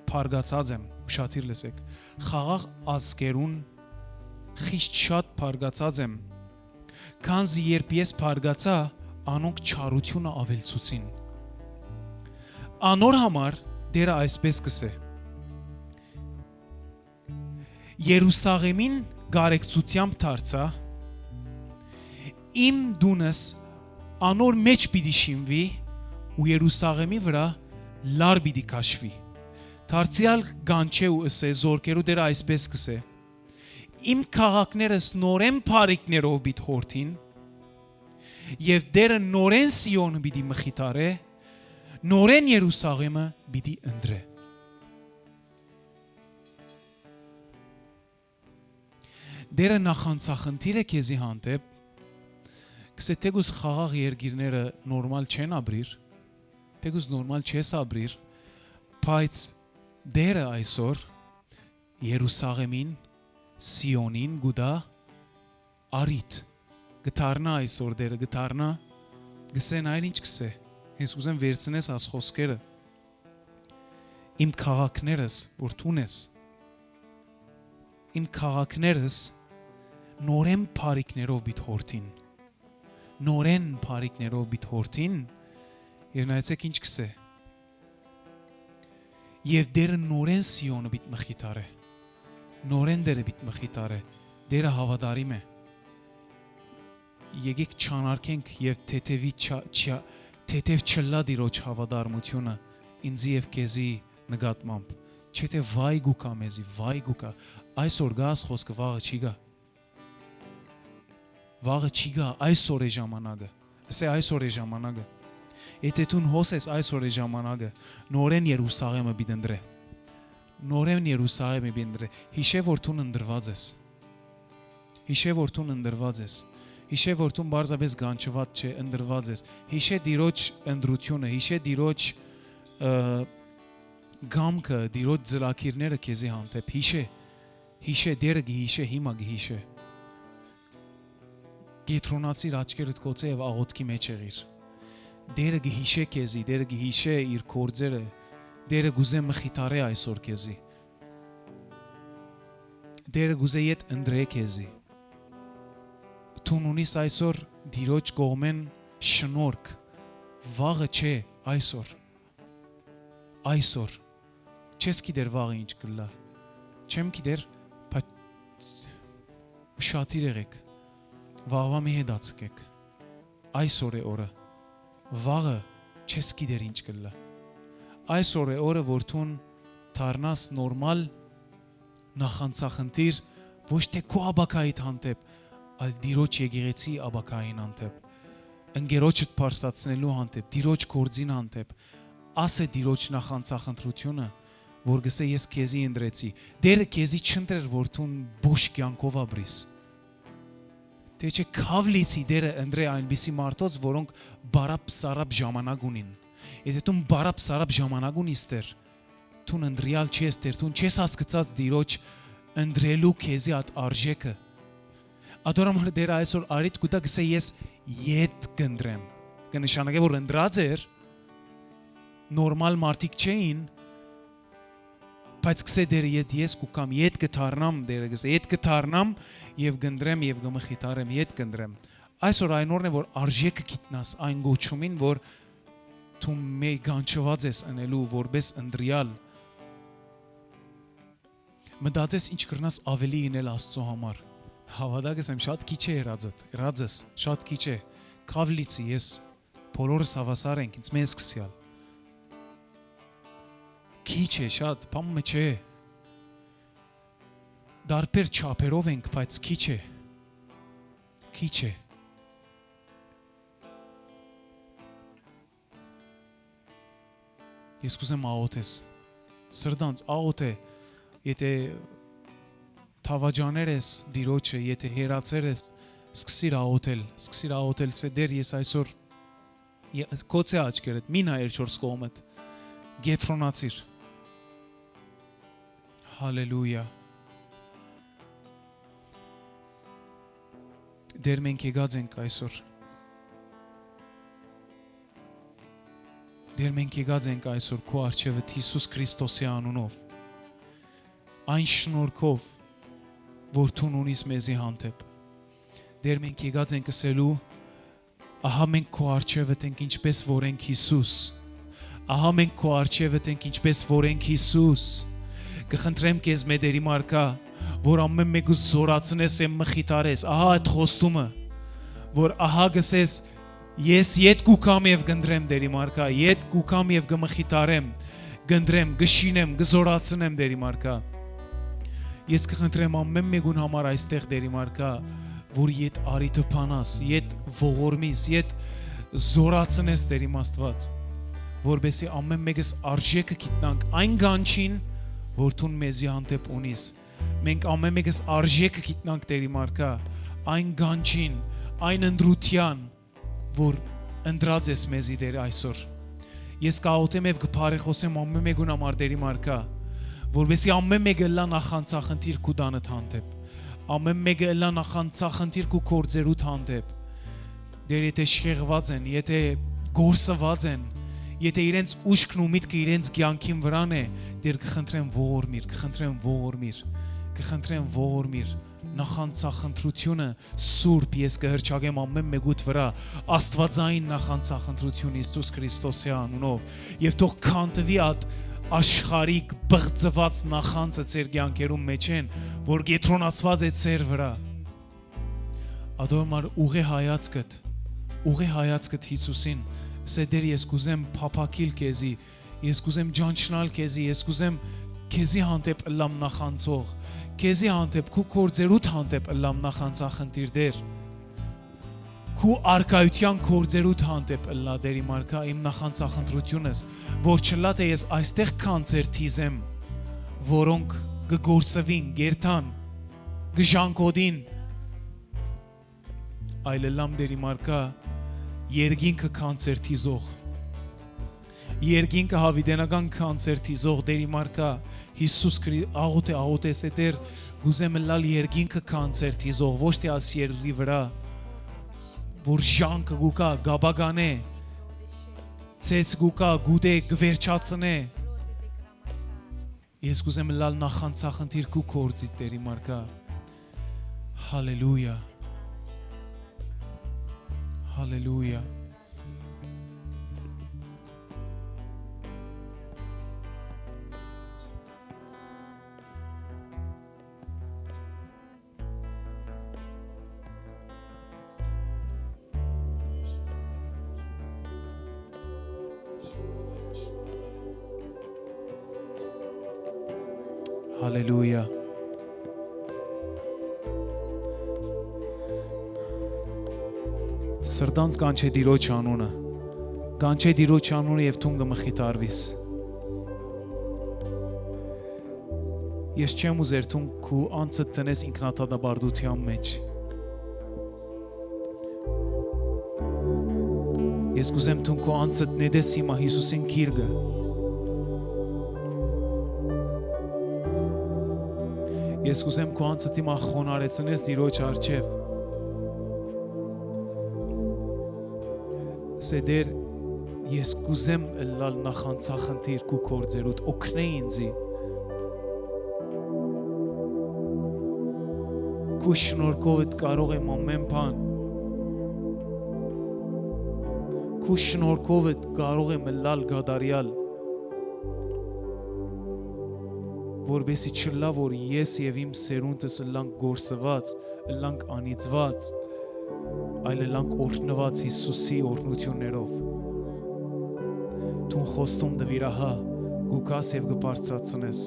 բարկացած եմ, ուշադիր լսեք, խաղաղ ազգերուն խիստ շատ բարկացած եմ, քանզի երբ ես բարկացայ, անոնք չարութիւնը աւելցուցին։ Անոր համար Տէրը այսպէս կ'ըսէ. «Երուսաղէմին կարեկցութեամբ դարձայ, իմ տունս անոր մէջ պիտի շինուի ու Երուսաղէմի վրայ լար պիտի քաշուի»։ Դարձեալ կանչէ ու ըսէ, զորքերու Տէրը այսպէս կ'ըսէ. «Իմ քաղաքներս նորէն բարիքներով պիտի յորդին, եւ Տէրը նորէն Սիոնը պիտի մխիթարէ, նորէն Երուսաղէմը պիտի ընտրէ»։ Տէրը նախանցախնդիր է քեզի հանդէպ, կ'ըսէ, թէկուզ խաղաղ երկիրները նորմալ չեն ապրիր, թէկուզ նորմալ չես ապրիր, բայց Տէրը այսօր Երուսաղէմին Սիոնին կու տայ առիթ։ Կը դառնայ այսօր Տէրը, կը դառնայ, կ'ըսէ, նայ ինչ կ'ըսէ, հենց ուզեմ վերցնես աս խօսքերը. «Իմ քաղաքներս, որ դուն ես, իմ քաղաքներս նորէն բարիքներով պիտի յորդին»։ Նորէն բարիքներով պիտի յորդին, եւ նայեցէք ինչ կ'ըսէ. «Եւ Տէրը նորէն Սիոնը պիտի մխիթարէ»։ Նորէն Տէրը պիտի մխիթարէ։ Տէրը հաւատարիմ է։ Եկեք չանարգենք եւ թեթեւի չա-, չա-, թեթեւ չըլլայ Տիրոջ հաւատարմութիւնը ինծի եւ քեզի նկատմամբ։ Չէ՞ թէ վայ գուկա մեզի, վայ գուկա։ Այսօր կայ այս խօսքը, վաղը չի գայ։ Վաղը չի գայ, այսօր է ժամանակը։ Ըսէ, այսօր է ժամանակը։ Եթէ դուն հոս ես, այսօր է ժամանակը։ Նորէն Երուսաղէմը պիտի ընտրէ։ Նորէն Երուսաղէմը պիտի ընտրէ։ Յիշէ, որ դուն ընտրուած ես։ Յիշէ, որ դուն ընտրուած ես։ Յիշէ, որ դուն պարզապէս կանչուած չէ, ընտրուած ես։ Յիշէ Տիրոջ ընտրութիւնը, յիշէ Տիրոջ, ը, կամքը, Տիրոջ ծրագիրները քեզի հանդէպ։ Յիշէ, յիշէ, Տէրը կը յիշէ, հիմա կը յիշէ։ Կեդրոնացիր, աչքերդ կոցէ եւ աղօթքի մէջ եղիր։ Տէրը կը յիշէ քեզի, Տէրը կը յիշէ իր գործերը, Տէրը կ'ուզէ մխիթարէ այսօր քեզի։ Տէրը կ'ուզէ ետ ընտրէ քեզի։ Դուն ունիս այսօր Տիրոջ կողմէն շնորհք, վաղը չէ, այսօր, այսօր։ Չես գիտեր վաղը ինչ կ'ըլլայ։ Չեմ գիտեր, բայց ուշադիր եղէք, վաղուայ մի հետաձգէք։ Այսօր է օրը, վաղը չես գիտեր ինչ կ'ըլլայ։ Այսօր է օրը, որ դուն դառնաս նորմալ նախանցախնդիր, ոչ թէ քու ապագայիդ հանդէպ, այլ Տիրոջ եկեղեցի ապագային հանդէպ, ընկերոջդ բարձրացնելու հանդէպ, Տիրոջ գործին հանդէպ։ Աս է Տիրոջ նախանցախնդրութիւնը, որ կ'ըսէ, «Ես քեզի ընտրեցի»։ Տէրը քեզի չընտրեր, որ դուն բուժ կեանքով ապրիս։ Թէ չէ քաւ լիցի Տէրը ընտրէ այնպիսի մարդոց, որոնք բարապ սարապ ժամանակ ունին։ Եթէ դուն բարապ սարապ ժամանակ ունիս Տէր, դուն ընտրեալ չես Տէր, դուն չես հասկցած Տիրոջ ընտրելու քեզի այդ արժեքը։ Ատոր համար Տէրը այսօր առիթ կու տայ, կ'ըսէ, «Ես ետ կ'ընտրեմ»։ Կը նշանակէ, որ ընտրած էր, նորմալ մարդիկ չէին, բայց կ'ըսէ Տէրը, «Ետ ես կու կամ, ետ կը դառնամ», Տէրը կ'ըսէ, «Ետ կը դառնամ եւ կ'ընտրեմ եւ կը մխիթարեմ, ետ կ'ընտրեմ»։ Այսօր այն օրն է, որ արժեքը գիտնաս այն կոչումին, որ դու մե-, կանչուած ես ընելու որպէս ընտրեալ։ Մտածես, ինչ կրնաս ավելի ինել Աստծո համար։ Հաւատա կ'ըսեմ, շատ քիչ է ըրածդ, ըրածս, շատ քիչ է։ Քաւ լիցի ես, բոլորս հաւասար ենք, ինձ մեն սկսեալ։ Քիչ է, շատ, բան մը չէ։ Տարբեր չափերով ենք, բայց քիչ է։ Քիչ է։ Ես կ'ուզեմ աղօթես։ Սրտանց աղօթէ, եթէ դավաճաներ ես Տիրոջը, եթէ հեռացեր ես, սկսիր աղօթել, սկսիր աղօթել, սէ Տէր, ես այսօր ե-, կոցե աչքերդ, մի նայեր չորս կողմդ, կեդրոնացիր։ Հալելույա։ Տէր, մենք եկած ենք այսօր։ Տէր, մենք եկած ենք այսօր քու առջեւդ Յիսուս Քրիստոսի անունով, այն շնորհքով, որ դուն ունիս մեզի հանդէպ։ Տէր, մենք եկած ենք ըսելու, ահա մենք քու առջեւդ ենք, ինչպես որ ենք Յիսուս։ Ահա մենք քու առջեւդ ենք, ինչպես որ ենք Յիսուս։ Կը խնդրեմ քեզ, մե Տէրի մարկա, որ ամէն մեկը զորացնես եւ մխիթարես։ Ահա այդ խոստումը, որ ահա կ'ըսես, «Ես ետ կու կամ եւ կ'ընտրեմ», Տէրի մարկա, «Ետ կու կամ եւ կը մխիթարեմ, կ'ընտրեմ, կը շինեմ, կը զորացնեմ», Տէրի մարկա։ Ես կը խնդրեմ ամէն մեկուն համար այստեղ, Տէրի մարկա, որ ետ առիթը բանաս, ետ ողորմիս, ետ զորացնես, Տէր իմ Աստուած, որպեսզի ամէն մեկս արժեքը գիտնանք այն գանչին, որ դուն մեզի հանդէպ ունիս։ Մենք ամէն մեկս արժեքը գիտնանք, Տէր իմ Արքայ, այն գանչին, այն ընտրութեան, որ ընտրած ես մեզի, Տէր, այսօր։ Ես կաղոթեմ եւ կը բարեխօսեմ ամէն մեկուն համար, Տէր իմ Արքայ, որպեսզի ամէն մեկը ըլլայ նախանցախնդիր քու տանդ հանդէպ, Ամէն մէկը ըլլայ նախանձախնդիր քու գործերուդ հանդէպ։ Տէր, եթէ շեղուած են, եթէ կորսուած են, եթէ իրենց ուշքն ու միտքը իրենց կեանքին վրան է, Տէր, կը խնդրեմ, ողորմիր, կը խնդրեմ, ողորմիր, կը խնդրեմ, ողորմիր։ Նախանձախնդրութիւնը սուրբ, ես կը հռչակեմ ամէն մէկուդ վրայ, աստուածային նախանձախնդրութիւն Յիսուս Քրիստոսի անունով, եւ թող քանդուի այդ աշխարհիկ բղծուած նախանձը ձեր կեանքերուն մէջէն, որ կեդրոնացուած է ձեր վրայ։ Ատոր համար ուղղէ հայացքդ, ուղղէ հայացքդ Յիսուսին, ըսէ, Տէր, ես կ'ուզեմ փափաքիլ քեզի, ես կ'ուզեմ ճանչնալ քեզի, ես կ'ուզեմ քեզի հանդէպ ըլլամ նախանձող, քեզի հանդէպ, քու գործերուդ հանդէպ ըլլամ նախանձախնդիր, Տէր։ Քու առկայութեան գործերուդ հանդէպ ըլլայ, Տէր, իմ առկայ, իմ նախանձախնդրութիւնս, որ չըլլայ թէ ես այստեղ քանցեր թիզեմ, որոնք կը կորսուին, կ'երթան, կը ժանգոտին, այլ ըլլամ, Տէր, իմ առկայ, երկինքը քանցեր թիզող, երկինքը, յաւիտենական քանցեր թիզող, Տէր, իմ առկայ, Յիսուս Քրի-, աղօթ է, աղօթ է, ըսէ, Տէր, կ'ուզեմ ըլլալ երկինքը քանցեր թիզող, ոչ թէ աս երկրի վրայ, որ ժանգը կու կայ, կ'ապականէ, ցեց կու կայ, կ'ուտէ, կը վերջացնէ։ Ես կ'ուզեմ ըլլալ նախանձախնդիր քու գործիդ, Տէր, իմ առկայ։ Հալելույա։ Հալելույա։ Հալելույա։ Սրտանց կանչէ Տիրոջ անունը, կանչէ Տիրոջ անունը եւ դուն կը մխիթարուիս։ Ես չեմ ուզեր դուն քու անձդ դնես ինքնադատապարտութեան մէջ։ Ես կ'ուզեմ դուն քու անձդ նետես հիմա Յիսուսին գիրկը։ Ես կ'ուզեմ քու անձդ հիմա խոնարհեցնես Տիրոջ առջեւ։ Սէ, Տէր, ես կ'ուզեմ ըլլալ նախանձախնդիր քու գործերուդ, օգնէ ինծի։ Քու շնորհքովդ կարող եմ ամէն բան։ Քու շնորհքովդ կարող եմ ըլլալ կատարեալ, որպեսզի չըլլայ, որ ես եւ իմ սերունդս ըլլանք կորսուած, ըլլանք անիծուած, այլ ըլլանք օրհնուած Յիսուսի օրհնութիւններով։ Դուն խոստում տուիր, ահա, կու գաս եւ կը բարձրացնես։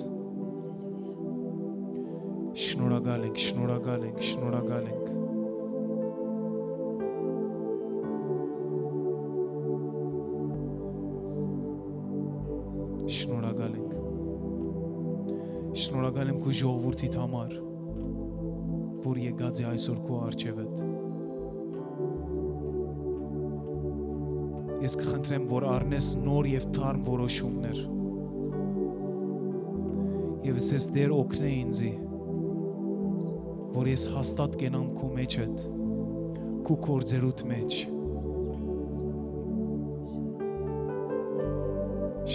Շնորհակալ ենք, շնորհակալ ենք, շնորհակալ ենք։ Շնորհակալ ենք։ Շնորհակալ եմ քու ժողովուրդիդ համար, որ եկած է այսօր քու առջեւդ։ Ես կխնդրեմ, որ առնես նոր եւ թարմ որոշումներ։ Եւ ասես, Տէր, օգնէ ինձի, որ ես հաստատ կենամ քու մեջդ, քու գործերուդ մեջ։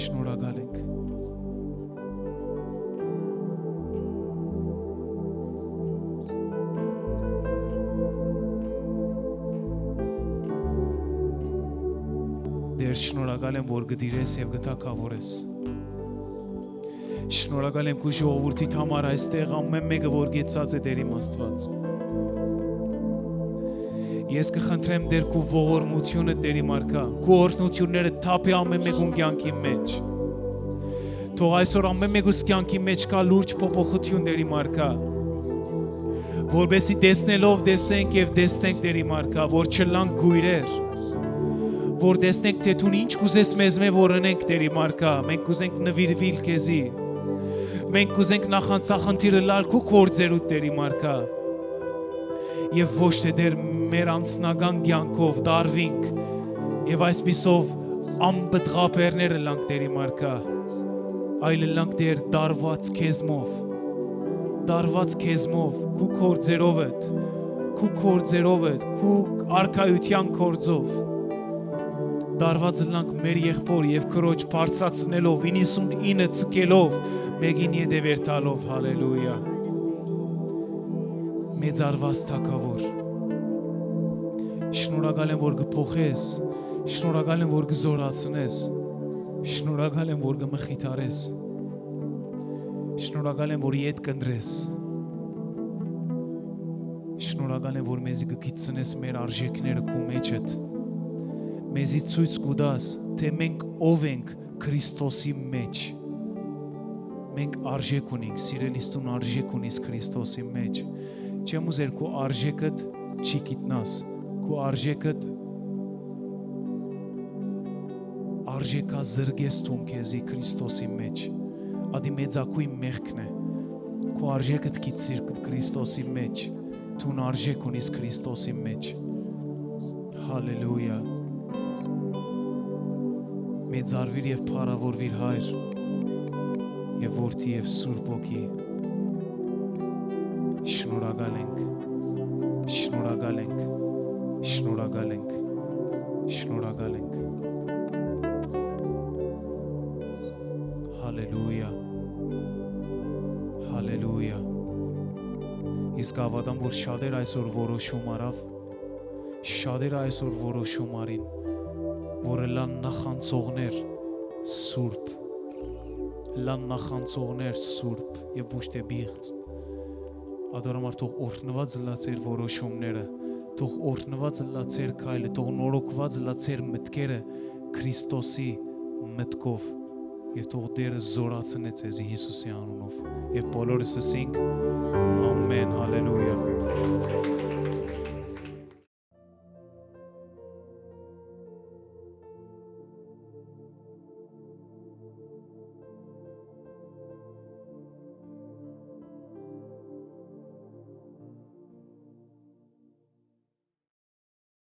Շնորհակալ ենք։ Տեր, շնորհակալ եմ, որ կը տիրես եւ կը թագաւորես։ Շնորհակալ եմ քու ժողովուրդիդ համար այստեղ ամէն մէկը, որ գեցած է, Տեր իմ Աստուած։ Ես կը խնդրեմ, Տեր, քու ողորմութիւնը, Տեր իմ արքայ, քու օրհնութիւնները թափի ամէն մէկուն կեանքին մէջ։ Թող այսօր ամէն մէկուս կեանքին մէջ գայ լուրջ փոփոխութիւն, Տեր իմ արքայ, որպեսզի տեսնելով տեսնենք եւ տեսնենք, Տեր իմ արքայ, որ չըլլանք կոյրեր, որ տեսնենք, թէ դուն ինչ կ'ուզես մեզմէ որ ընենք, Տեր իմ արքայ, մենք կ'ուզենք նուիրուիլ քեզի, մենք կ'ուզենք նախանձախնդիր ըլլալ քու գործերուդ, Տեր իմ արքայ, եւ ոչ թէ, Տեր, մեր անձնական կեանքով դարվինք եւ այսպիսով անպտղաբերներ ըլլանք, Տեր իմ արքայ, այլ ըլլանք, Տեր, դարված քեզմով, Տարուած քեզմով, քու գործերովդ, քու գործերովդ, քու արքայութեան գործով։ Տարուած ըլլանք մեր եղբոր եւ քրոջ բարձրացնելով, իննսունինը ցկելով, մէկին ետեւեր տալով, հալելույա։ Մեծարուած թագաւոր, շնորհակալ եմ, որ կը փոխես, շնորհակալ եմ, որ կը զորացնես, շնորհակալ եմ, որ կը մխիթարես, շնորհակալ եմ, որ ետ կընտրես, շնորհակալ եմ, որ մեզի կը գիտցնես մեր արժեքները քու մեջդ, մեզի ցոյց կու տաս, թէ մենք ով ենք Քրիստոսի մէջ։ Մենք արժեք ունենք, սիրելիս, դուն արժեք ունիս Քրիստոսի մէջ։ Չեմ ուզեր քու արժեքդ չի գիտնաս, քու արժեքդ արժեքա զրկես դուն քեզի Քրիստոսի մէջ։ Ադի մեծագոյն մեղքն է։ Քու արժեքդ գիցիր Քրիստոսի մէջ, դուն արժեք ունիս Քրիստոսի մէջ։ Հալելույա։ Մեծարվիր եւ փառաւորվիր, Հայր, եւ Որդի եւ Սուրբ Ոգի։ Շնորհակալ ենք, շնորհակալ ենք, շնորհակալ ենք, շնորհակալ ենք։ Հալելույա, հալելույա։ Իսկ հաւատամ, որ շատեր այսօր որոշում առաւ, շատեր այսօր որոշում առին, որ ըլլան նախանցողներ սուրբ, ըլլան նախանցողներ սուրբ եւ ոչ թէ պիղծ։ Ադոր համար թող օրհնուած ըլլայ ձեր որոշումները, թող օրհնուած ըլլայ ձեր քայլը, թող նորոգուած ըլլայ ձեր մտքերը Քրիստոսի մտքով, եւ թող Տէրը զորացնէ ձեզի Յիսուսի անունով։ Եւ բոլորս ըսինք. Ամեն, հալելույա։